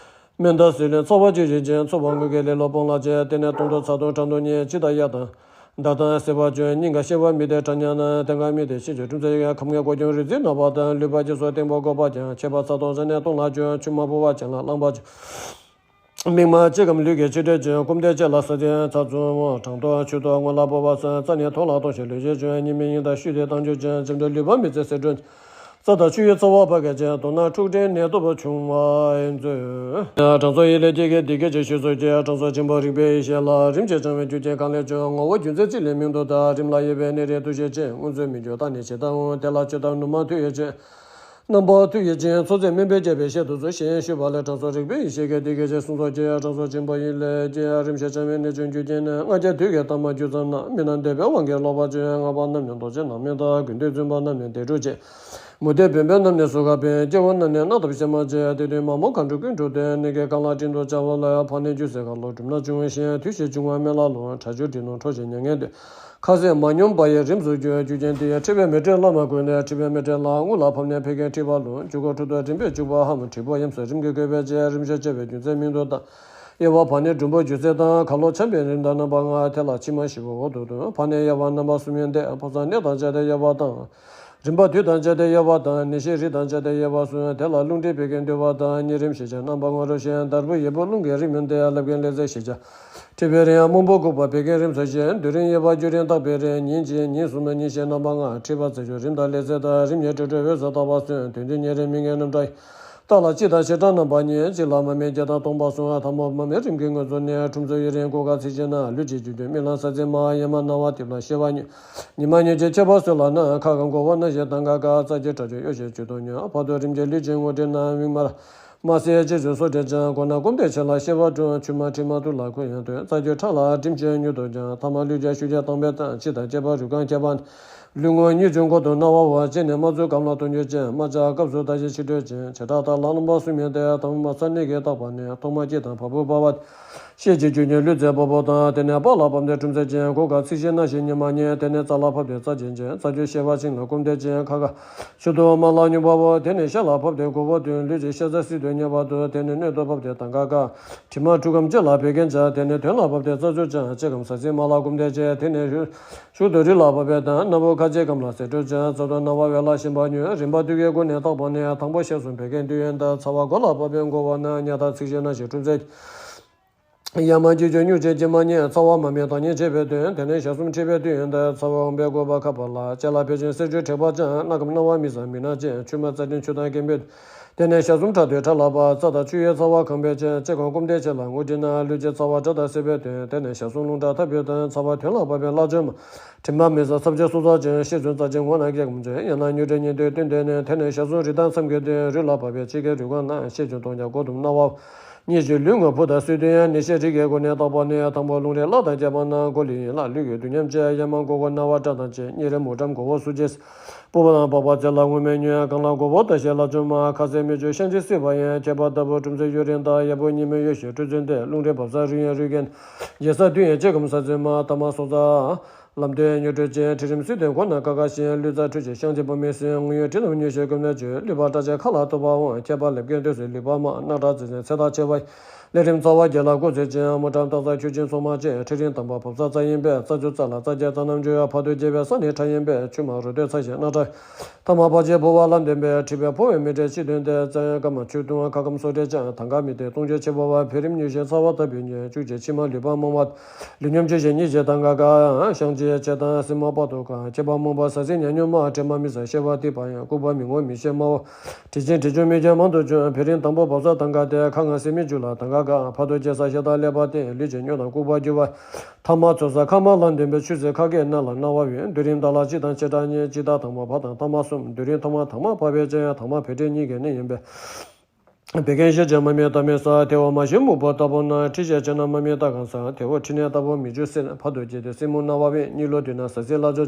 སྨན་དང་ཟས་ལེན་ཚོ་བ་བཅུ་བཞི་ཅན། ཚོ་བ་དངོས་ཀྱི་ལེ་ལོ་སྤོང་ལ་བྱེད། དེ་ནས་སྟོང་དུ་ཚ་དང་གྲང་དང་གཉིད། ལྕི་དང་གཡའ་དང་། མདའ་དང་སེར་བ་སྐྱོན། སྙིང་ག་ཤེས་པ་མི་བདེ་ཁྲག་ཉག་ན། དེ་ག་མི་བདེ་ཤིན་ཆུ་འཁྲུམ་ཚད་ཡོད། ཁམས་ངན་ཀོ་ཀྱང་རུས་རྩི་ནག་པ་དང་། ལུས་པ་ལྕི་སོགས་སྟེང་པོ་བཀོག་པ་ཀྱང་། ཆེ་བ་ཚ་དང་ཚ་ནད་སྟོང་ལ་སྐྱོན། ཆུང་མ་ཕོ་བ་ཅན་ལ་རླངས་པ་སྐྱོན། མིག་མ་ལྕེ་སྐམ་ལུས་ཀྱི་ཕྱི་དྲོད་སྐྱོན། སྐོམ་དེ་ལྕེ་ལ་ས་དེ་ཚ་བཙུན་མོ། གྲང་དང་ཆུ་དང་སྔོ་ལ་ཕོ་བ་སོན། རྩ་ནི་ཐོག་ལ་གཏོང་ཞིང་ལུས་ཤེས་སྐྱོན། གཉིད་མི་སྙིང་དང་ཤུགས་དེ་བཏང་རྒྱུ་སྐྱོན། འཇམ་འདྲ་ལུས་པ་མི་བརྩི་སེ་སྒྲོན། རྩ་དང་ཆུ་ཡི་ཚ་བ་ཕ་གི་ཅན། མདོར་ན་འཁྲུགས་འདྲེན་ནད་སྟོབས་ཆུང་བ་ཡིན་མཛོད། དྲང་སྲོང་ཡིད་ལས་སྐྱེས་ཀྱིས་འདི་སྐད་ཅེས་ཞུས་སོ་སྐྱེ། དྲང་སྲོང་ཆེན་པོ་རིག་པའི་ཡེ་ཤེས་ལ། རིམས་ཀྱིས་བྱང་བའི་རྒྱུ་རྐྱེན་གང་ལས་བྱུང་། ངོ་བོ་རྒྱུ་མཚན་ཅི་ལས་མིང་དུ་བཏགས། རིམས་ལ་དབྱེ་བའི་གནས་རིགས་དུ་ཤེས་ཅན། སྔོན་ཚོད་མི་འགྱུར་རྟག་ནི་ཇི་ལྟ་འོང་། དེ་ལ་བཅོས་ཐབས་ནུ་མ་མཐུ་ཡིས་བཅོས། རྣམ་པ་མཐུ་ཡིས་བཅིངས། ཚོད་ཚད་སྨན་པས་བཅད་པའི་ཤེས་དུ་གསོལ་ཞེས་ཞུས་པ་ལས། དྲང་སྲོང་རིག་པའི་ཡེ་ཤེས་ཀྱིས་འདི་སྐད་ཅེས་གསུངས་སོ་སྐྱེ། དྲང་སྲོང་ཆེན་པོ་ཡིད་ལས་སྐྱེས། རིམས་ཀྱིས་བྱང་བའི་གནས་བྱུང་རྒྱུ་རྐྱེན་ནི། ལྔ་བརྒྱ་དུས་ཀྱི་ལྟག་མ་རྒྱུ་ཙམ་ན། མི་རྣམས་འདོད་པའི་དབང་གིས་ལོག་པར་སྤྱོད། ལྔ་པ་རྣམས་ནི་འདོགས་བྱེད་རྣམ་སྨིན་དང་། དགེ་འདུན་བཙུན་པ་རྣམས་ནི་སྡེ་དྲུག་ཅན། མུ་སྟེགས་བུམ་པ་རྣམས་ནི་གཟུགས་ཁ་འཕེན། སྐྱེ་བོ་རྣམས་ནི་རྣག་ཐབས་ཤེས་མ་བྱེད། དེ་དུས་མ་མོ་གང་འགྲོ་ཀུན་འགྲོ་སྟེ། ནི་གི་གང་ལ་སྤྲིན་དུ་བྱ་བ་ལ། ཕར་ནི་རྒྱུ་ཟེར་ག་ལོ་གྲུབ་ན་བྱུང་ཞིང་། དུས་ཕྱིས་བྱུང་བ་སྨན་བླ་ལོ། ཁྲག་སྐྱུག་དྲི་ནོར་འཕྲོག་བྱེད་མྱ་ངན་འདོད། ཁ་ཟས་མ་སྙོམས་པ་ཡི་རིམས་སུ་གྱུར། རྒྱུ་རྐྱེན་དེ་ཡིས་མཁྲིས་པའི་མེ་དྲེག་ལ་མ་གོས་ནས། མཁྲིས་པའི་མེ་དྲེག་ལ་དངུལ་ལ་ཕབ་ནས། ཕ་གིའི་མཁྲིས་པ་ལུ་འཇུག་གོ། འཁྲུགས་དང་རིམས་པས་བཅུག་པ་ཧམ། མཁྲིས་པ་ཡམས་སུ་རིམས་ཀྱིས་གོས་པའི་ཚེ། རིམས་ཤ་བཅད་པའི་རྒྱུ་མཚན་མིང་དུ་བཏགས། དབྱེ་བ་བར་ནི་སྒྲོམ་བུ་སྒྱུ་རྩལ་དང་། ཁ་ལོ་འཆམ་པའི་རིམ་དང་རྣམ་པ་ལྔ། དེ་ལ་ཕྱི་མ་བཞི་པོ་འོག་ཏུ་འདོན། བར་ནི་དབྱེ་བ་རྣམ་པ་གསུམ་ཡོད་དེ། ཕོ་གསར་གནས་དང་བཅས་ཏེ་དབྱེ་བ་དང་། རིམ་པ་དུས་དང་བཅས་ཏེ་དབྱེ་བ་དང་། ནད་ཤེས་རིགས་དང་བཅས་ཏེ་དབྱེ་བ་གསུམ། དེ་ལ་རླུང་མཁྲིས་བད་ཀན་འདུས་པ་དང་། གཉིས་རིམ་ཤེས་བྱ་རྣམ་པ་ལྔ་རུ་ཤེས། འདར་བུ་ཡི་བུ་རླུང་གི་རིམས་ཡོན་ཏན། རླབས་རྒྱན་ལས་ཚད་ཤེས་བྱ། མཁྲིས་པའི་རིམས་ཡང་སྨུག་པོ་ལྐུགས་པ་བད་ཀན་རིམས་སུ་ཤེས། སྡུད་རིམ་དབྱེ་བ་བསྒྱུར་རིམ་བརྟག་པའི་རིམས། ཉིན་གཅིག་ཉིན་གསུམ་ཉིན་ཤས་རྣམ་པ་ལྔ། མཁྲིས་པ་རྩད་གཅོད་རིམས་དང་ལས་ཚད་དང་། རིམས་ཉིད་དྲོད་འཕྲོད་འོད་ཟེར་བརྟག་པ་གསུམ། དོན་བསྡུས་གཉིས་རིམ་མི་ངན་རྣམ་གྲངས་ཡིན། རྟགས་ལ་སྤྱི་དང་བྱེ་བྲག་རྣམ་པ་གཉིས། གཅིག་ལ་མ་སྨད་བརྒྱད་དང་སྟོང་པ་གསུམ། ཐ་མ་མ་སྨད་རིམས་ཀྱི་ངོས་འཛོམས་ནས། ཁྲུམས་སུ་ཡུན་རིང་སྐུ་ཁ་ཚིགས་བཅད་ན། ལུས་ཀྱི་རྒྱུ་མཐུན་རྨི་ལམ་ས་ཚིགས་མ། ཡ་མ་རྣ་བ་རྡིབ་ལ་ཤེས་པ་ཉུང་། ཉི་མ་ཉིན་གཅིག་ཁྱད་པར་སོ་ལ་ན། ཁ་གང་མགོ་བོ་སྣ་ཞེས་དང་ག་ག་རྩ་རྒྱུ་ཁྲག་རྒྱུ་གཡོ་ཞེས་བཅུད་དང་ཉོན། བར་དུ་རིམས་ཀྱིས་ལུས་ཀྱི་ངོ་སྤྲད་ན། དབྱིངས་མར་མ་སེལ་ལྕེ་བཅུ་སོ་བྲེད་ཅིང་། མགོ་ན་སྐོམ་དེ་ཆེ་ལ་ཤེས་པ་འཁྲུགས། མཆུ་མ་མཁྲིས་མ་དུག་ལ་ཁོད་ཡང་འདོད། རྩ་རྒྱུ་ཁྲག་ལ་དྲིམ་ཆེན་མྱུར་དུ་འབྱུང་། ཐ་མ་ལུས་ཀྱི་ཤུགས་ཆད་དང་བས་ཙམ། ཕྱི་དང་སྐྱེས་པ་རུས་རྐང་ཁྱད་པར། ལུས་ངོ་གཉིས་ཀྱི་མགོ་དང་རྣ་བ་བར། ལྕེ་ནས་རྨ་ཚུན་སྐམ་ལ་སྟོང་འགྱུར་ཅན། རྨ་ལྕགས་སྐབས་སུ་ལྟ་ཞིང་ཕྱི་དྲོད་ཅན། བྱེ་བྲག་རྟགས་ལ་རྣམ་པ་གསུམ་ཡོད་དེ། ཐ་མ་མ་ཚ་ནད་ཀྱིས་བརྟགས་པ་ནི། ཐོག་མ་སྐྱེས་དང་བ་སྤུ་བར་བ། ཤེད་ཀྱི་རྒྱུ་ཉིད་ལུས་རྩལ་པོ་པོ་དང་། དེ་ནས་པགས་ལ་བབས་ཏེ་ཁྲུམས་རྩེ་ཅན། སྒོ་ཁ་ཚིགས་ཤེས་སྣ་ཞེས་གཉིས་མ་གཉིས། དེ་ནས་རྩ་ལ་བབས་ཏེ་རྩ་ཅན་ཅན། རྩ་རྒྱུ་ཤེས་པ་ཤིང་ལ་སྐོམ་དེ་ཅན། ཁ་ཁ་ཆུ་དུ་མ་ལ་སྨྱུག་པ་པོ། དེ་ནས་ཤ་ལ་བབས་ཏེ་མགོ་བོ་དུ། ལུས་ཀྱི་ཤ་ཟ་སྲིད་དུ་ཉེ་བར་དུ། དེ་ནས་སྣོད་དུ་བབས་ཏེ་དང་ག་ག་དྲི་མ་འཁྲུགས་སྐམ་ལྕེ་ལ་བད་ཀན་འཇགས། དེ་ནས་དོན་ལ་བབས་ཏེ་རྩ་རྩུབ་ཅན། ལྕེ་སྐམ་ཟ་ཟིང་མ་ལ་སྐོམ་དེ་ཅན། དེ་ནས་ཤུགས་དུ་རི་ལ་བབས་པའི་དང་། སྣ་བུག་ཁ་ལྕེ་སྐམ་ལ་ཟས་འཁྲུགས་ཅན། རྩ་དང་རྣ་བ་བས་ལ་ཞིམ་པ་ཉོན། རིམ་པ་དུས་ཀྱི་སྒོ་ནས་བརྟགས་པ་ནི། དང་པོ་ཤ་ཟུམ་བད་ཀན་དུས་ཡོན་ཏན། ཚ་བ་མགོ་ལ་བབས་པའི་མགོ་བོ་ན། ཉ་ཐག་ཚིགས་ཤེས་སྣ་ཞེས་ཁྲུམས་རྩེ། ཡ་མ་སྐྱེ་རྒྱུ་སྨྱུག་ཅན་སྐྱེས་མ་གཉིས། ཚ་བ་མ་སྨད་དྭངས་སྙིགས་ཆད་པའི་དོན། དེ་ནས་ཞག་གསུམ་མཁྲིས་པའི་དུས་ཡོན་ཏན། ཚ་བ་འོང་པའི་མགོ་བོ་ཁ་བ་ལ། ལྕེ་ལ་བད་ཅན་གསེར་སྐྱུར་མཁྲེགས་པ་ཅན། སྣ་སྐམ་རྣ་བ་མི་གསལ་མིག་ནག་ཅན། མཆུ་མ་རྩ་ལྡན་ཆུ་དང་སྐེམ་པའི། དེ་ནས་ཞག་གསུམ་ཁྲག་འདུས་ཁྲག་ལ་བབས། རྩ་དང་ཆུ་ཡི་ཚ་བ་གང་བས་ཅན། ལྕེ་སྐམ་སྐོམ་དེ་ཆེ་ལ་ངུ་དྲིས་ན། ལུས་ཀྱི་ཚ་བ་དགྲ་དང་བསྲེས་པའི་དོན། དེ་ནས་ཞག་གསུམ་རླུང་ཁྲག་འཐབ་པའི་དོན། ཚ་བ་དོན་ལ་བབས་པའི་བརླག་བཅོམ། དྲི་མ་མི་བཟད་ཚབས་ཆེ་སོ་ཚ་ཅན། ཤེད་ཆུང་རྩ་ཆེན་ངོ་ན་སྐྱེ་སྐམ་ཅན། ཡང་ན་མྱུར་དྲན་གཉིད་དུ་བསྟུན་དེ་ནས། དེ་ནས་ཞག་གསུམ་རི་དྭགས་མཚམས་ཀྱི་དོན། རུས་ལ་བབས་པའི་ཕྱི་ཁའི་རུས་ཁམས་ན། ཤེད་ཆུང་སྟོང་རྐྱང་མགོ་དུམ་རྣ་བ། གཉིས་ཀྱི་ལུས་ངོ་ཕུ་དང་སུས་བསྟུན་ཡང་། ནད་ཤེས་རིགས་ཀྱི་སྒོ་ནས་བརྟགས་པ་ནི། དང་པོ་རླུང་རིགས་རླག་དང་རྐྱལ་པ་ན། མགོ་ལུས་ཡན་ལག་ལུས་ཀྱི་དུས་མཉམ་བཅས། ཡ་མ་མགོ་སྐོར་རྣ་བ་སྐྲ་དང་བཅས། གཉིས་རེ་མོ་འགྲམ་མགོ་བོ་སུ་བཅས། སྤུ་བ་དང་པགས་པ་རྩེ་ལ་ངུ་མས་ཉོན། གང་ལ་མགོ་བོ་ལྟ་ཞིག་ལ་བཅོས་མ། ཁ་ཟས་མི་བཅོས་བཤང་གཅི་སྲིད་པ་ཡིན། ཁྱད་པར་ལྟ་བུ་ཁྲུམས་སེ་གཡོ་རིང་དང་། ཡ་བུ་གཉིས་མེད་གཡོ་ཞིང་ཁྲུས་རྩོད་འདི། རླུང་རིགས་བབས་ས་རུས་ཡན་རུས་རྒྱན། རྒྱལ་ས་དུས་ཡན་ལྕེ་སྐམ་ས་ཚོད་མ། ཐ་མ་སྲོག་རྩ། ལམ་སྟོན་མྱུར་འགྲོས་ཅན། མཁྲིས་རིམས་སྲིད་དོན་མགོ་ན་ཀ་ཁ་ཞན། ལུས་རྩ་ཁྲུས་ཀྱི་བཤང་གཅི་བུ་མེད་ཟིན། ངུ་ཡོད་དྲི་ལམ་མྱོས་ཤིང་སྐོམ་ནད་བཅོས། ལུས་པ་སྐྲ་ཆད་ཁ་ལ་ཐུག་པ་འོང་། ཁྱད་པར་ལེབ་རྒན་དུས་སུ་ལུས་པ་དམར། སྣ་ཁྲག་རྩི་ཟན་ཚེ་ཐག་ཆད་པ་ཡིན། ལས་རིམས་རྩ་བ་བརྒྱད་ལ་སྐུ་ཚེ་ཅན། མོ་འགྲམ་སྟག་རྩ་ཁྱུ་ཆེན་སོ་མ་ཅན། མཁྲིས་རིམས་དང་པོ་བབས་ས་རྩ་ཡིན་པས། རྩ་རྒྱུ་རྩ་ལ་རྩ་རྒྱས་རྩ་རྣམས་འཇུ་ཡ། བར་དུ་རྒྱས་པའི་ས་ནི་ཁྲག་ཡིན་པས། མཆུ་མ་རུས་སྟོད་ཚ་ཞིང་སྣ་ཁྲག་ཐ་མ་བར་ཆད་ཕོ་བ་ལ་ལྡན་པས། མཁྲིས་པའི་ཕོ་བའི་མི་འབྲས་ཕྱི་དོན་ཏེ། རྩ་ཡང་སྐམ་མ་ཆུ་བཏུང་བ་ཁ་སྐམ་སོ་འབྲས་ཅན། ཐང་ག་མི་ཏེ་སྟོང་ཆུ་ཆེ་བ་བ། བད་རིམས་མྱོས་ཤིང་ཚ་བ་ལྟ་བུའི་ཉོན། བཅུ་གཅིག་ཕྱི་མ་ལུས་པ་རྨོངས་པ། ལུས་སྙོམས་ཆུ་ཞིག་གཉིས་ཀྱི་ཐང་ག་ག་བཤང་གཅི་ཆེ་དང་སྲིན་མོ་བར་དུ་གང་། ཁྱད་པར་རྨོངས་པ་ཟ་ཟིང་ཉམས་མྱོང་མ། དྲན་པ་མི་ཟ་ཤེས་པ་སྟེ་བ་ཡང་། ལྐུགས་པ་མི་ངོ་མི་ཤེས་སྨྲ་བ། དྲི་ཆེན་དྲི་ཆུང་མིག་ཆེན་མང་དུ་བྱུང་། བད་རིམས་དང་པོ་བབས་ས་ཐང་ག་སྟེ། ཁ་ངན་སེམས་མི་འཇུ་ལ་ཐང་ག་ག་བར་དུ་རྒྱས་ས་ཤ་དང་ཀླད་པ་སྟེ། ལུས་ཀྱི་སྨྱོ་དང་ལྐུགས་པ་འགྱུར་བ། ཐ་མ་ཚོ་ས་ཁ་མ་ལ་ལྡན་པའི་ཆུ་ཟེར་ཁ་སྐད་སྣ་ལ་རྣ་བ་འོན། སྡུད་རིམས་དག་ལ་སྤྱི་དང་བྱེ་བྲག་གཉིས། སྤྱི་དང་ཐ་མ་བར་དང་ཐ་མ་གསུམ། སྡུད་རིམས་ཐ་མ་དྭངས་མ་བབས་པའི་ཅན། ཡང་ཐ་མ་བད་འབྲས་གཉིས་ཀྱི་གནས་ཡིན་པས། བད་ཀན་ཤེས་བྱ་མ་སྨད་ལྟ་མི་ཟ། ཐལ་བ་མ་ཞིག་སྨུག་པོ་ལྟ་བུ་ན། མཁྲིས་ཤེས་བྱ་ན་མ་སྨད་ལྟ་གང་ཟ། ཐལ་བ་མཁྲིས་ནད་ལྟ་བུ་མིག་ཆུ་སེར། བར་དུ་རྒྱས་ཏེ་སེན་མོ་རྣ་བ་བས། གཉིད་ལོག་དུས་ན་ཟ་ཟིང་ལ་ཅོ།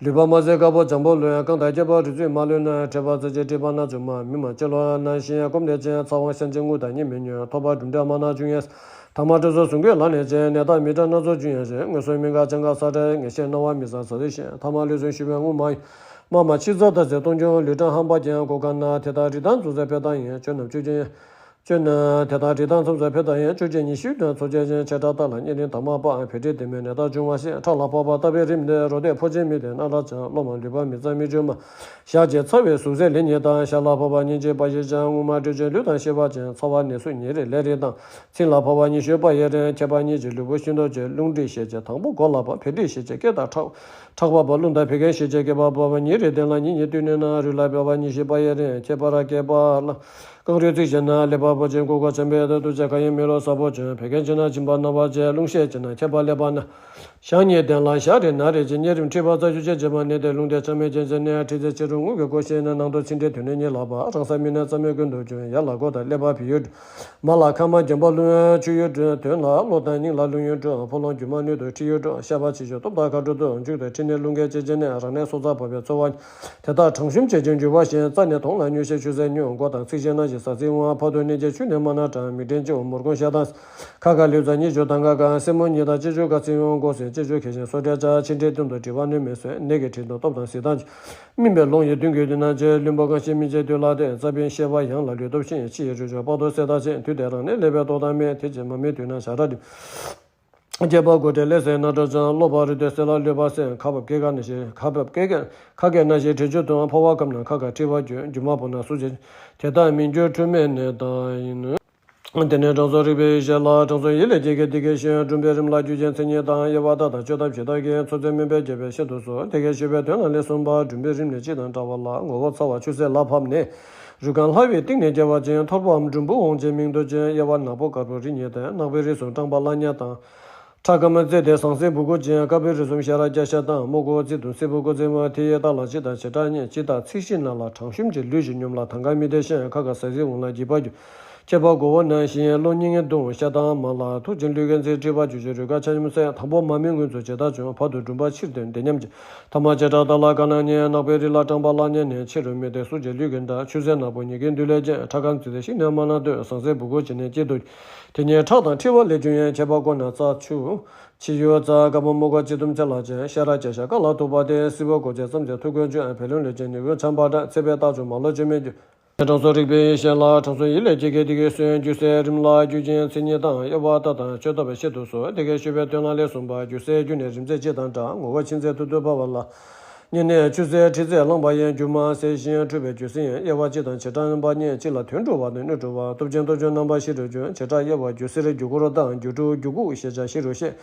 ལུས་པ་དམར་སེར་དཀར་པོ་འཇམ་པོ་ལུས། རྐང་དང་སྐེད་པ་རུས་ཚིགས་མ་ལུས་ན། མཁྲེགས་པ་རྩ་ཆེ་མཁྲིས་པ་སྣ་བཅུ་མ། མི་མ་སྤྱི་ལོ་ན་ཤིང་སྐོམ་དེ་ཅན། ཚ་བ་བཤང་གཅི་རྔུལ་དང་གཉིད་མི་མྱོང་། ཐོ་བ་གྲུམ་འདྲ་མ་ན་བྱུང་ཡང་། ཐ་མ་སྤྲོ་ཚོགས་ཟུང་གི་ལ་ནས་ཅན། ནད་རྟགས་མི་འདྲ་སྣ་ཚོགས་བྱུང་ཡང་ཞེས། ངན་སོང་མི་འགའ་ཅང་ག་ས་འདྲ། ངན་ཤེས་སྣང་བ་མི་ཟ་ཟ་ཟིང་ཞེས། ཐ་མ་ལུས་ཟུངས་ཞུ་བའི་རྔུལ་མ་ཡིན། མ་མ་ཕྱི་རྩ་ད་ཟེར་སྟོང་ཆུང་། ལུས་ཀྲང་ཧམ་པ་ཀྱང་གོ་ཀ་ན། དེ་དག་རི་དྭགས་འཛོམས་སའི་ཕེ་ཐང་ཡིན། ཅོ་ནམ་ཅོ་ཅན། ཅོ་ན་དེ་དག་རི་དྭགས་འཛོམས་སའི་ཕེ་ཐང་ཡིན། ཅོ་ཅན་ཉི་ཤུ་དང་ཚོ་ཅན་ཅན། ཆེ་ཕྲ་ལྟ་ལ་གཉིས་རིམ་དྭངས་མ་པ། བད་འབྲས་ལྡན་མའི་ནད་རྟགས་བྱུང་བ་ཞིག་ཁྲག་ལ་ཕོག་པ་ལྟ་བུའི་རིམས་ནད། རོ་སྟོད་ཕོ་ཆེན་མི་ལྡན་སྣ་ལ་ཅན། གློ་མ་ལུས་པ་མི་གཙང་མིག་ཆུ་མ། ཞག་གཅིག་ཚ་བའི་ཟུག་གཟེར་ལན་གཉིས་དང་། ཞག་ལ་ཕོག་པ་གཉིས་གཅིག་པ་ཞིག་ཅན། རྔུལ་མ་དྲོད་ཆེན་ལུས་དང་ཤེས་པ་ཅན། ཚ་བ་ནད་ཟུག་ཉིན་རེ་ལན་རེ་དང་། ཚིན་ལ་ཕོག་པ་ཉི་ཤུ་པ་ཡི་རིང་། ཁྱད་པར་གཉིས་ཀྱི་ལུས་པོ་ཤིན་ཏུ་ལྕི། རླུང་མཁྲིས་ཤེས་བྱ་དང་པོ་མགོ་ལ་བབས། བད་མཁྲིས་ཤེས་བྱ་སྐེ་དང་ཁྲག་ཁྲག་པ་པོ། རླུང་དང་བད་ཀན་ཤེས་བྱ་སྐེད་པ་པོ། གཉིས་རེ་བསྟེན་ལ་གཉིས་གཉིས་བསྟུན་ནས་ན། རུས་ལ་ཕོག་པ་ཉི་ཤུ་པ་ཡི་རིང་། ཁྱད་པར་སྐེད་པ་ལ་རྐང་རུས་ཚིགས་ཤེས་ན། ཀླད་པ་པོ་ཆེན་ཀུ་ཁ་ཆེན་པོའི་ཐད་དུ་བྱ་ཁ་ཡིན་མི་ལོ་ས་པོ་བྱུང་། བད་ཀན་ཆེ་ན་མཆིན་པ་རྣ་བ་བཅད། རླུང་ཤེས་ཆེ་ན་ཁྱད་པར་ཀླད་པ་ན། ཞག་གཉིས་བསྟེན་ལ་ཞག་རེ་ན་རེ་བྱེད། གཉིས་རིམ་མཁྲིས་པ་རྩ་ཆུ་ཆེ་བྱེད་པ་ནི། དེ་རླུང་དེ་ཆ་མེད་ཅན་ཟེར་ནས། མཁྲིས་རྩ་ཆེ་རུང་རྔུལ་གྱི་ཀོ་ཤེས་ན། ནང་དུ་ཚིལ་འདྲེས་དོན་ནི་གཉིས་ལ་བབས། རང་ས་མི་ན་རྩ་མེད་ཀུན་ཏུ་བྱུང་། ཡར་ལ་མགོ་དང་ཀླད་པ་བི་ཡོད། མར་ལ་ཁ་མ་འཇམ་པ་རླུང་ཆུ་ཡོད་འགྲོ། དོན་ལ་གློ་དང་སྙིང་ལ་རླུང་ཡོད་འགྲོ། ཕོ་ལོང་རྒྱུ་མ་སྣོད་དུ་མཁྲིས་ཡོད་འགྲོ། བཤལ་པ་ཆེ་ཤོས་སྟོབས་དང་ཁ་དྲོ་དུ་འཇུག་སྟེ། མཁྲིས་ནད་རླུང་གིས་བཅད་བྱས་ནས། རང་ནད་སྲོག་རྩ་བབས་པའི་ཚོར་བ། དེ་དག་གྲང་ཤུམ་བྱེད་ཅིང་འཇུ་བ་བཞིན། རྩ་ནས་དོང་ལ་མྱོས་ཤིང་ཆུ་སེར་མྱོང་། མགོ་དང་ཚིགས་ཤེས་ན་ཞིང་ཟ་ཟིང་འོང་། བར་དུ་གནས་ཀྱི་ཆུ་ནི་མ་ན་གྲང་། མིག་སྤྲིན་ལྕི་བ་མོར་གུང་ཤ་དང་། ཁ་ཁ་ལུས་རྩ་གཉིས་ཀྱི་ཐང་ག་གང་། སེན་མོ་གཉིས་དང་ལྕེ་ཆུ་ཁ་ཚིགས་འོང་། མགོ་སེན་ ཅེས་བརྗོད་མཁས་ཤིང་སོ་བྲལ་བྱ། ཕྱི་འབྲེལ་སྟེང་དུ་དྲི་བ་གནོད་མེད་བཟོད། ནད་ཀྱི་དྲི་མདོག་སྟོབས་དང་གཟི་མདངས་ཀྱིས། སྨིན་པའི་རླུང་ཡི་མདུན་གྱི་མདུན་ན་བཅས། བླུན་པོ་གང་ཞིག་སྨིན་བྱེད་དུས་ལ་བརྟེན། རྩ་བའི་ཤེས་པ་ཡང་ལ་ལུས་སྟོབས་ཆེན། ཕྱི་ཡི་རུས་ཆོད་དཔག་ཏུ་གསལ་ལྡང་ཆེ། དུས་དེ་རང་ནས་སླེབས་པའི་ལྟོ་དང་སྨན། དེ་ཕྱིར་མ་སྨིན་དུས་ན་བྱ་ར་འདི། སྐྱེས་པ་མགོ་བྲེགས་ཀླད་སེལ་ན་སྒྲོ་བཅོམ། གློ་བུར་རུས་སྟོད་སེལ་ལ་ལུས་པ་སེལ། ཁ་འབབ་སྐེ་རྒྱན་ན་ཞིག་ཁ་འབབ་སྐེ་རྒྱན་ཁ་སྐད་ན་ཞིག་དྲི་ཆུ་འཐུང་། ཕོ་བ་སྐམ་ན་ཁ་ཁ་མཁྲིས་པ་རྒྱུ། རྒྱུ་མ་བུ་ན་གཟུགས་ཅན། དེ་ལྟར་སྨིན་རྒྱུ་འཁྲུལ་མེད་ནི་བདག་ཡིན། དེ་ནས་དྲང་སྲོང་རིག་པའི་ཡེ་ཤེས་ལ། དྲང་སྲོང་ཡིད་ལས་སྐྱེས་དགེ་སྡིག་གི་ཞིང་། བསྐྲུན་པའི་རིམ་ལ་རྒྱུ་རྐྱེན་མཚན་ཉིད་དང་། དབྱེ་བ་ལྟ་དང་བཅོས་ཐབས་ཇི་ལྟར་བགྱི། ཚོད་ཚོད་སྨོན་པས་རྒྱས་པའི་བཤད་དུ་གསོལ། དེ་སྐད་ཞུས་པའི་དོན་ལ་ལེགས་གསུངས་པ། བསྐྲུན་པའི་རིམ་ནི་སྤྱི་དང་འདྲ་བ་ལ། ངོ་བོ་ཚ་བ་ཆུ་སེར་ལ་ཕབ་ནས། རུས་ཁམས་ལྷ་བའི་གཏིང་ནས་སྐྱེ་བ་ཅན། ཐོར་བུའམ་གྲུམ་བུ་འོང་བྱེད་མིང་དུ་ཅན། དབྱེ་བ་ནག་པོ་དཀར་པོ་རིགས་གཉིས་ཏེ། ནག་པོའི་རིགས་སུ་སྐྲངས་པ་བརླ་ཉ་དང་། ཁྲག་སྐམ་རྩེ་སྟེ་ཟངས་སེར་སྦུ་གུ་ཅན། དཀར་པོའི་རིགས་སུ་ཤ་ར་སྐྱ་ཤ་དང་། སྨུག་པོ་རྩི་དང་སེར་པོ་ཀོ་ཙེ་མ། དེ་ཡི་རྟགས་ལ་སྤྱི་དང་བྱེ་བྲག་གཉིས། སྤྱི་རྟགས་ཚིགས་བཞི་ནང་ལ་གྲང་ཤུམ་གྱི། ལུས་ཀྱི་སྙོམས་ལ་དང་ག་མི་བདེ་ཞིང་། ཁ་ཁ་ཟ་ཟིའི་འོང་ལ་འགྱིད་པ་རྒྱུ། ཁྱད་པར་མགོ་བོ་ན་ཞིང་། གློ་སྙིང་གདུང་། ཤ་དང་མར་ལ་ཐུག་ཅིང་། ལུས་ཀྱི་རྩེ་མཁྲིས་པ་རྒྱུ་ཞིང་། རུས་ཁ་ཆ་སྙོམས་སེལ། དང་པོ་མ་སྨིན་སྔོན་དུ་ཇི་ལྟར་བྱུང་། བར་དུ་གྲུམ་པ་ཕྱིར་དེ་བདེ་ཉམས་ཀྱི། ཐ་མ་བྱེ་བྲག་རྟགས་ལ་ག་ན་ཉེ། ནག་པོའི་རིགས་ལ་སྐྲངས་པ་བརླ་ཉ་ནི། ཕྱི་རུ་མི་བདེ་གཟུགས་ཀྱི་ལུས་ཀྱི་འདྲ། ཆུ་སེར་ནག་པོ་ཉིད་ཀྱི་འདུས་ལས་ཅན། ཁྲག་སྐམ་རྩི་སྟེ་ཤིང་ནས་མར་ལ་བཏོན། ཟངས་སེར་སྦུ་གུ་ཅན་ནི་སྐྱེ་དུ། དེ་ཉིད་ཁྲག་དང་མཁྲིས་པ་ལས་བྱུང་ཡང་། ཁྱད་པར་མགོ་ན་རྩ་ཆུ། ཕྱི་ཡུལ་རྩ། དཀར་པོ་སྨུག་པོ་ལྕེ་ཟླུམ་ཆ་ལ་ཅན། ཤ་ར་སྐྱ་ཤ་ཀ་ལ་ཐུག་པ་སྟེ། སེར་པོ་གོ་ཆེ་ཙམ་ཅན་ཐུག་ཀོ་ཅན། བལ་ལུང་ལུས་ཅན་ནི་འོད་འཆང་བ་འདྲ། ཚེ་འཕེལ་རྟགས་བྱུང་མ་ལོ་བཅོས་མིན་རྒྱུ། དྲང་སྲོང་རིག་པའི་ཡེ་ཤེས་ལ། དྲང་སྲོང་ཡིད་ལས་སྐྱེས་དགེ་སྡིག་གི་སོན། རྒྱུ་སེལ་རིམ་ལ་རྒྱུ་རྐྱེན་མཚན་ཉིད་དང་། དབྱེ་བ་ལྟ་དང་བཅོས་ཐབས་བཤད་དུ་གསོལ། དེ་སྐད་ཞུས་པའི་དོན་ལ་ལེགས་གསུངས་པ། རྒྱུ་སེལ་རྒྱུ་ནི་རིམ་བརྩེགས་སྤྱི་དང་འདྲ། ངོ་བོ་མཆིན་ཚད་ཐུར་དུ་འབབ་པ་ལ། གཉིས་ནས་ཆུ་སེར་མཁྲིས་ཚད་ལངས་པ་ཡིན། རྒྱུ་མ་སེལ་ཞིང་འཁྲུ་བའི་རྒྱུ་སེལ་ཡིན། དབྱེ་བ་སྤྱི་དང་བྱེ་བྲག་རྣམ་པ་གཉིས། སྤྱི་ལ་དོན་འགྲོ་བ་དང་སྣོད་འགྲོ་བ། སྟོབས་ཆེན་སྟོབས་ཆུང་རྣམ་པ་བཞི་རུ་འབྱུང་། བྱེ་བྲག་དབྱེ་བ་རྒྱུ་སེལ་རྒྱུ་སྐོར་དང་། རྒྱུ་འཁྲུ་རྒྱུ་འགུགས་ཞེས་བྱ་བཞི་རུ་བཤད།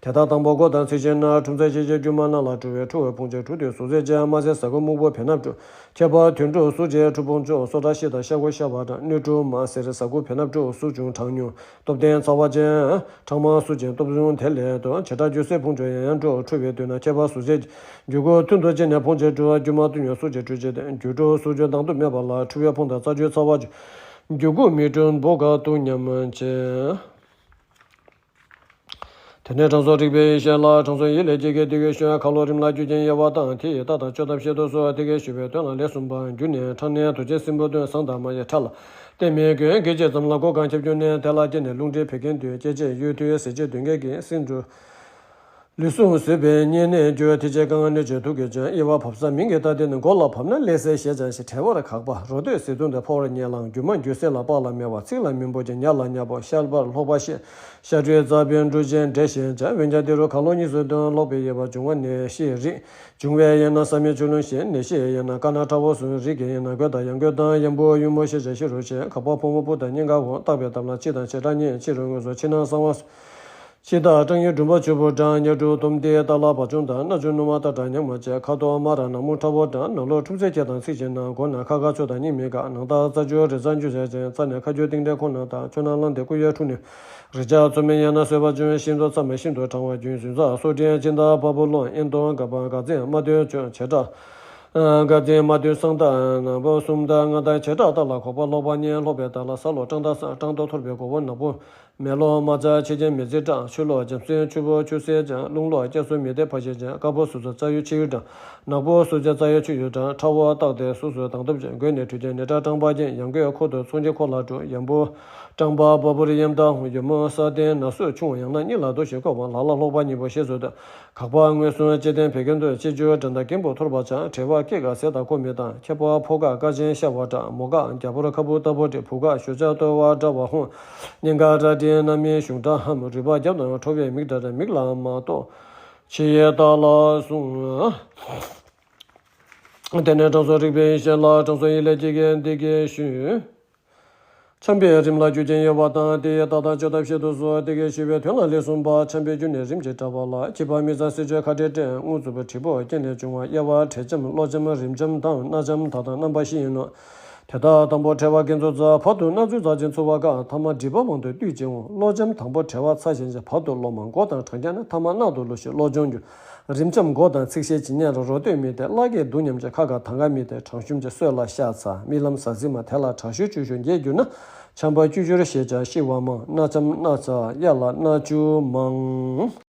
དེ་དག་དང་པོ་མགོ་དང་ཚིགས་ཆེན་ན། འཁྲུ་མཚམས་ཤེས་བྱའི་རྒྱུ་མ་རྣ་ལ་འཁྲུ་བས་འཁྲུ་བའི་ཕུང་ཆེན་འཁྲུ་དུས་གཟུགས་ཚད་ཅན། དམར་སེར་ཟ་ཁུ་སྨུག་པོ་བེ་སྣབས་འཁྲུ། ཁྱད་པར་དུད་འགྲོ་གཟུགས་ཅན་འཁྲུ་ཕུང་ཆུང་། སོ་ཁྲག་ཤི་དང་ཤ་ཁུ་ཤ་བ་འདྲ། སྣོད་འཁྲུ་མ་སེར་ཟ་ཁུ་བེ་སྣབས་འཁྲུ་གཟུགས་ཆུང་གྲང་ཉུང་། སྟོབས་ལྡན་ཚ་བ་ཅན། ཁྲག་མང་གཟུགས་ཅན་སྟོབས་ཆུང་དེ་ལས་དོན། བྱེ་བྲག་རྒྱུ་སེལ་ཕུང་ཆུང་ཡང་ཡང་འཁྲུ། འཁྲུ་བའི་དུས་ན་ཁྱད་པར་གཟུགས་ཚད་ཅན། རྒྱུ་འགུགས་ཐུར་དུ་ཅན་ནས་ཕུང་ཆེན་འཁྲུ། རྒྱུ་མ་སྟོབས་ཉུང་གཟུགས་ཅན་འཁྲུ་ཆེ་སྟེ། རྒྱུ་འཁྲུ་གཟུགས་ཆུང་དང་དུ་མེད་པ་ལ། འཁྲུ་བའི་ཕུང་དང་རྩ་རྒྱུས་ཚ་བ་ཅན། རྒྱུ་འགུགས་མི་འཁྲུ་སྦོ་ག་དུ་ཉམས་ཅན། དེ་ནས་དྲང་སྲོང་རིག་པའི་ཡེ་ཤེས་ལ། དྲང་སྲོང་ཡིད་ལས་སྐྱེས་དགེ་སྡིག་གི་སོན། ཁ་ལོ་རིམ་ལ་རྒྱུ་རྐྱེན་དབྱེ་བ་དང་། དེ་ཡི་རྟགས་དང་བཅོས་ཐབས་བཤད་དུ་གསོལ། དེ་སྐད་ཞུས་པའི་དོན་ལ་ལེགས་གསུངས་པ། རྒྱུ་ནི་ཁྲག་ནི་དུག་ཅན་སྲིན་བུ་སྟོན། ཟངས་དང་མར་ཡི་ཁྲག་ལ་བརྟེན་མི་ཀུན། སྐད་ཅིག་ཙམ་ལ་མགོ་གང་ཁྱབ་གྱུར་ནས། དེ་ལ་སྐྱེས་ནས་རླུང་མཁྲིས་བད་ཀན་འདུས། སྐྱེད་བྱེད་ཡུལ་དུས་ཟས་བཅུད་གདོན་བགེགས་ཀྱིས། སྲིན་འབྲུ་ལུས་ཟུངས་ཟོས་པའི་གཉན་ནད་འགྱུར། དེ་ཕྱིར་དཀའ་ངལ་གནོད་བྱེད་དུག་གིས་བཅོམ། དབྱེ་བ་བབས་ས་མིང་གི་རྟགས་དེ་ནི། མགོ་ལ་བབས་ན་ཀླད་སེལ་ཞེས་བྱ་ཞིང་། བྲེགས་པར་འགགས་པ་རོ་སྟོད་ཟེ་བརྡུངས་ཏེ། ཕོ་བར་ཉལ་ལང་རྒྱུ་མ་རྒྱུ་སེལ་ལ་པགས་ལ་མེ་བ། ཚིགས་ལ་མི་འབོ་ཅིང་ཉ་ལ་ཉ་པོ། ཤ་པར་ལྷོག་པ་ཤེས། ཤ་དྲོད་རྩ་བའི་འབྲུ་ཅན་འབྲས་ཞེས་བྱ། འོན་ཀྱང་འདི་རུ་ཁ་ལོ་གཉིས་སུ་འདོན། ལྷོག་པའི་དབྱེ་བ་འབྱུང་བ་ནད་གཞིའི་རིགས། འབྱུང་བའི་དབྱེ་ན་ཟ་མིན་ཆུ་ཀླུང་ཞེས། ནད་གཞིའི་དབྱེ་ན་ཀ་ན་ཁྲ་བོ་གསུམ། རིགས་ཀྱི་དབྱེ་ན་རྒོད་དང་ཡང་རྒོད་དང་། གཡན་པོ་གཡུ་མོ་ཞེས་བྱ་བཞི་རུ་ཕྱེ། གག་པ་ཕོ་མོ་སྤུ་དང་སྙིང་ག་འོང་། བཏགས་པའི་དབྱེ་ན་སྤྱི་དང་བྱེ་བྲག་གཉིས། ཕྱི་རུ་དངོས་སུ་ཕྱི་ནང་གསང་བ་གསུམ། སྤྱི་རྟགས་སྐྲངས་ཡུལ་གྲུམ་པ་ཆུ་བུར་འགྲངས། ཉ་སྦྲུལ་དུམ་བདེ་རྟ་ལ་བ་བྱུང་དང་། སྣ་ཆུང་ནུ་མ་རྟ་དྲག་ཉག་མ་བཅས། ཁ་དོག་དམར་ར་ནག་སྨུག་ཁྲ་བོ་འདྲ། ནང་ལོགས་འཁྲུ་མཚམས་ཁྱེར་དང་ཚིགས་ཆེན་ན། མགོ་ན་ཁ་ཁ་ཕྱོགས་དང་སྙིང་མི་དགའ། ནང་རྟགས་རྩ་རྒྱུ་རི་རྩ་རྒྱུ་ཞེས་བྱ། རྩ་ནས་ཁ་རྒྱུ་གཏིང་འདྲེན་ཁོང་ན་དང་། ཁྱོད་ན་ལང་སྟེ་སྐུ་ཡོད་འཁྲུ་ནས། རི་ལྕགས་མཚོ་མི་ཡན་ན་སོས་པ་འབྱུང་། ཤིན་ཏུ་ཚ་མི་ཤིན་ཏུ་གྲང་བ་རྒྱུན་ཟུན་ཚ་སོ་སྐྲན་སྤྱི་ཟླ་བ་བུ་ལོང་། ཨེན་དོ་ག་པ་ག་ཚེ་མ་ཐུན་བྱུང་། བྱེ་བྲག་ག་ཚེ་མ་ཐུན་སང་ད་ནག་པོ་གསུམ་ད་ལྔ་ད། བྱེ་བྲག་རྟགས་ལ་ཁོག་པ་ལྷོག་པ་གཉིས། ལྷོག་པའི་རྟགས་ལ་ས་ལོག་སྐྲངས་ད་ས། སྐྲངས་ད་ཐོར་བའི་མགོ་བོ་ནག་པོ། མེ་ལོག་དམར་ཆ་ཕྱེད་ཅན་མི་ཚིག་སྐྲངས། ཆུ་ལོག་རྒྱ་མཚོའི་ཆུ་བོ་ཆུ་སེར་ཅན། རླུང་ལོག་སྐྱ་སུ་མི་བདེ་ཕ་ཤེད་ཅན། དཀར་པོ་གཟུགས་སུ་རྩ་ཡུ་ཕྱི་ཡུ་འབྲང་། ནག་པོ་གཟུགས་ཅན་རྩ་ཡུ་ཆུ་ཡུ་འབྲང་། ཁྲ་བོ་རྟགས་དེ་གཟུགས་སུ་དང་སྟོབས་ཅན། རྒོད་ནི་འཁྲུ་ཅན་ནི་སྐྲངས་སྐྲངས་པ་ཅན། ཡང་རྒོད་ཁོག་ཏུ་མཚུངས་ཆེ་ཁོག་ལ་འཁྲུ། གཡན་པོ་སྐྲངས་པ་བ་བུར་གཡམ་དང་། ཡུ་མོ་ས་སྟེང་ན་སུ་ཆུང་ཡང་ན་གཉིད་ལ་ལྡོག་ཞིང་ཁོག་པ་ལ་ལ་ལྷོག་པ་གཉིས་པོ་ཞེས་སུ་འདོད། གག་པ་མངོན་སུམ་ལྕེ་སྟེང་བད་ཀན་འདུས། ལྕེ་རྒྱུ་འགྲམ་དང་སྐེམ་པོ་ཐོར་བ་ཆགས། བྲེགས་པ་སྐེ་ཁ་ཟས་དང་ཁོག་མིད་དང་། ཁྱད་པར་ཕོ་གག་དཀར་ཅན་ཤ་བ་འདྲ། མོ་གག་རྒྱ་ཕོར་ཁ་སྦུབ་ལྟ་བུ་འདྲ། བུ་གག་ཞུ་ཆ་ལྟོ་བ་འདྲ་བ་ཧུམ། སྙིང་ག་ར་འདྲེ་རྣམ་སྨིན་གཞུང་འདྲ་ཧམ། རུས་པ་རྒྱབ་དང་ཁྲོ་བའི་མིག་འདྲ་འདྲ། མིག་ལ་མ་གཏོགས་ཕྱི་ཡི་རྟགས་ལ་གསུངས། དེ་ནས་དྲང་སྲོང་རིག་པའི་ཡེ་ཤེས་ལ། དྲང་སྲོང་ཡིད་ལས་སྐྱེས་དགེ་སྡིག་གི་སོན། འཆམ་པའི་རིམ་ལ་རྒྱུ་རྐྱེན་དབྱེ་བ་དང་། དེ་ཡི་རྟགས་དང་བཅོས་ཐབས་བཤད་དུ་གསོལ། དེ་སྐད་ཞུས་པའི་དོན་ལ་ལེགས་གསུངས་པ། འཆམ་པའི་རྒྱུ་ནི་རིམ་གྱིས་འདྲ་བ་ལ། སྐྱེས་པ་མིག་རྩ་སེར་ཆུ་ཁ་འདྲེས་འདྲེས། རྔུལ་རྩུབ་པོ་དྲིལ་བུ་རྐྱེན་ལས་བྱུང་བ། དབྱེ་བ་བྲེག་འཆམ་གློ་འཆམ་རིམ་འཆམ་དང་། སྣ་འཆམ་དག་དང་རྣམ་པ་བཞི་ཡིན་ནོ། དེ་དག་དང་པོ་བྲེག་པ་སྐེ་འཚུབ་ཚ། བར་དུ་སྣ་འཚུབ་ཚ་ཅིང་འཚུབ་པ་འགག་ཐ་མ་སྒྲིབ་པ་དབང་དུ་བཏུད་ཅིང་འོང་། གློ་འཆམ་དང་པོ་བྲེག་པ་ཚ་ཞན་ཅིང་། བར་དུ་གློ་མང་། མགོ་དང་བྲང་རྐྱང་ན། ཐ་མ་རྣག་ཏུ་ལུ་ཞིང་གློ་སྦྱོང་འགྱུར། རིམ་འཆམ་མགོ་དང་ཚིགས་ཤེལ་ཇི་སྙེད་རུང་། རོ་སྟོད་མི་བདེ་བརླ་གས་སྡུག་ཉམས་ཅན། ཁ་ཁ་དང་ག་མི་བདེ་གྲང་ཤུམ་ཅན། སོད་ལ་ཤ་ཚ་རྨི་ལམ་ཟ་ཟི་མ། དེ་ལ་དྲག་ཤུལ་བཅུད་ཤོས་འགྱེད་གྱུར་ན། འཆམ་པ་བཅུད་སྦྱོར་ཞེས་བྱ་ཤི་བ་མང་། སྣ་འཆམ་སྣ་ཚ་གཡའ་ལ་སྣ་བཅུད་མང་།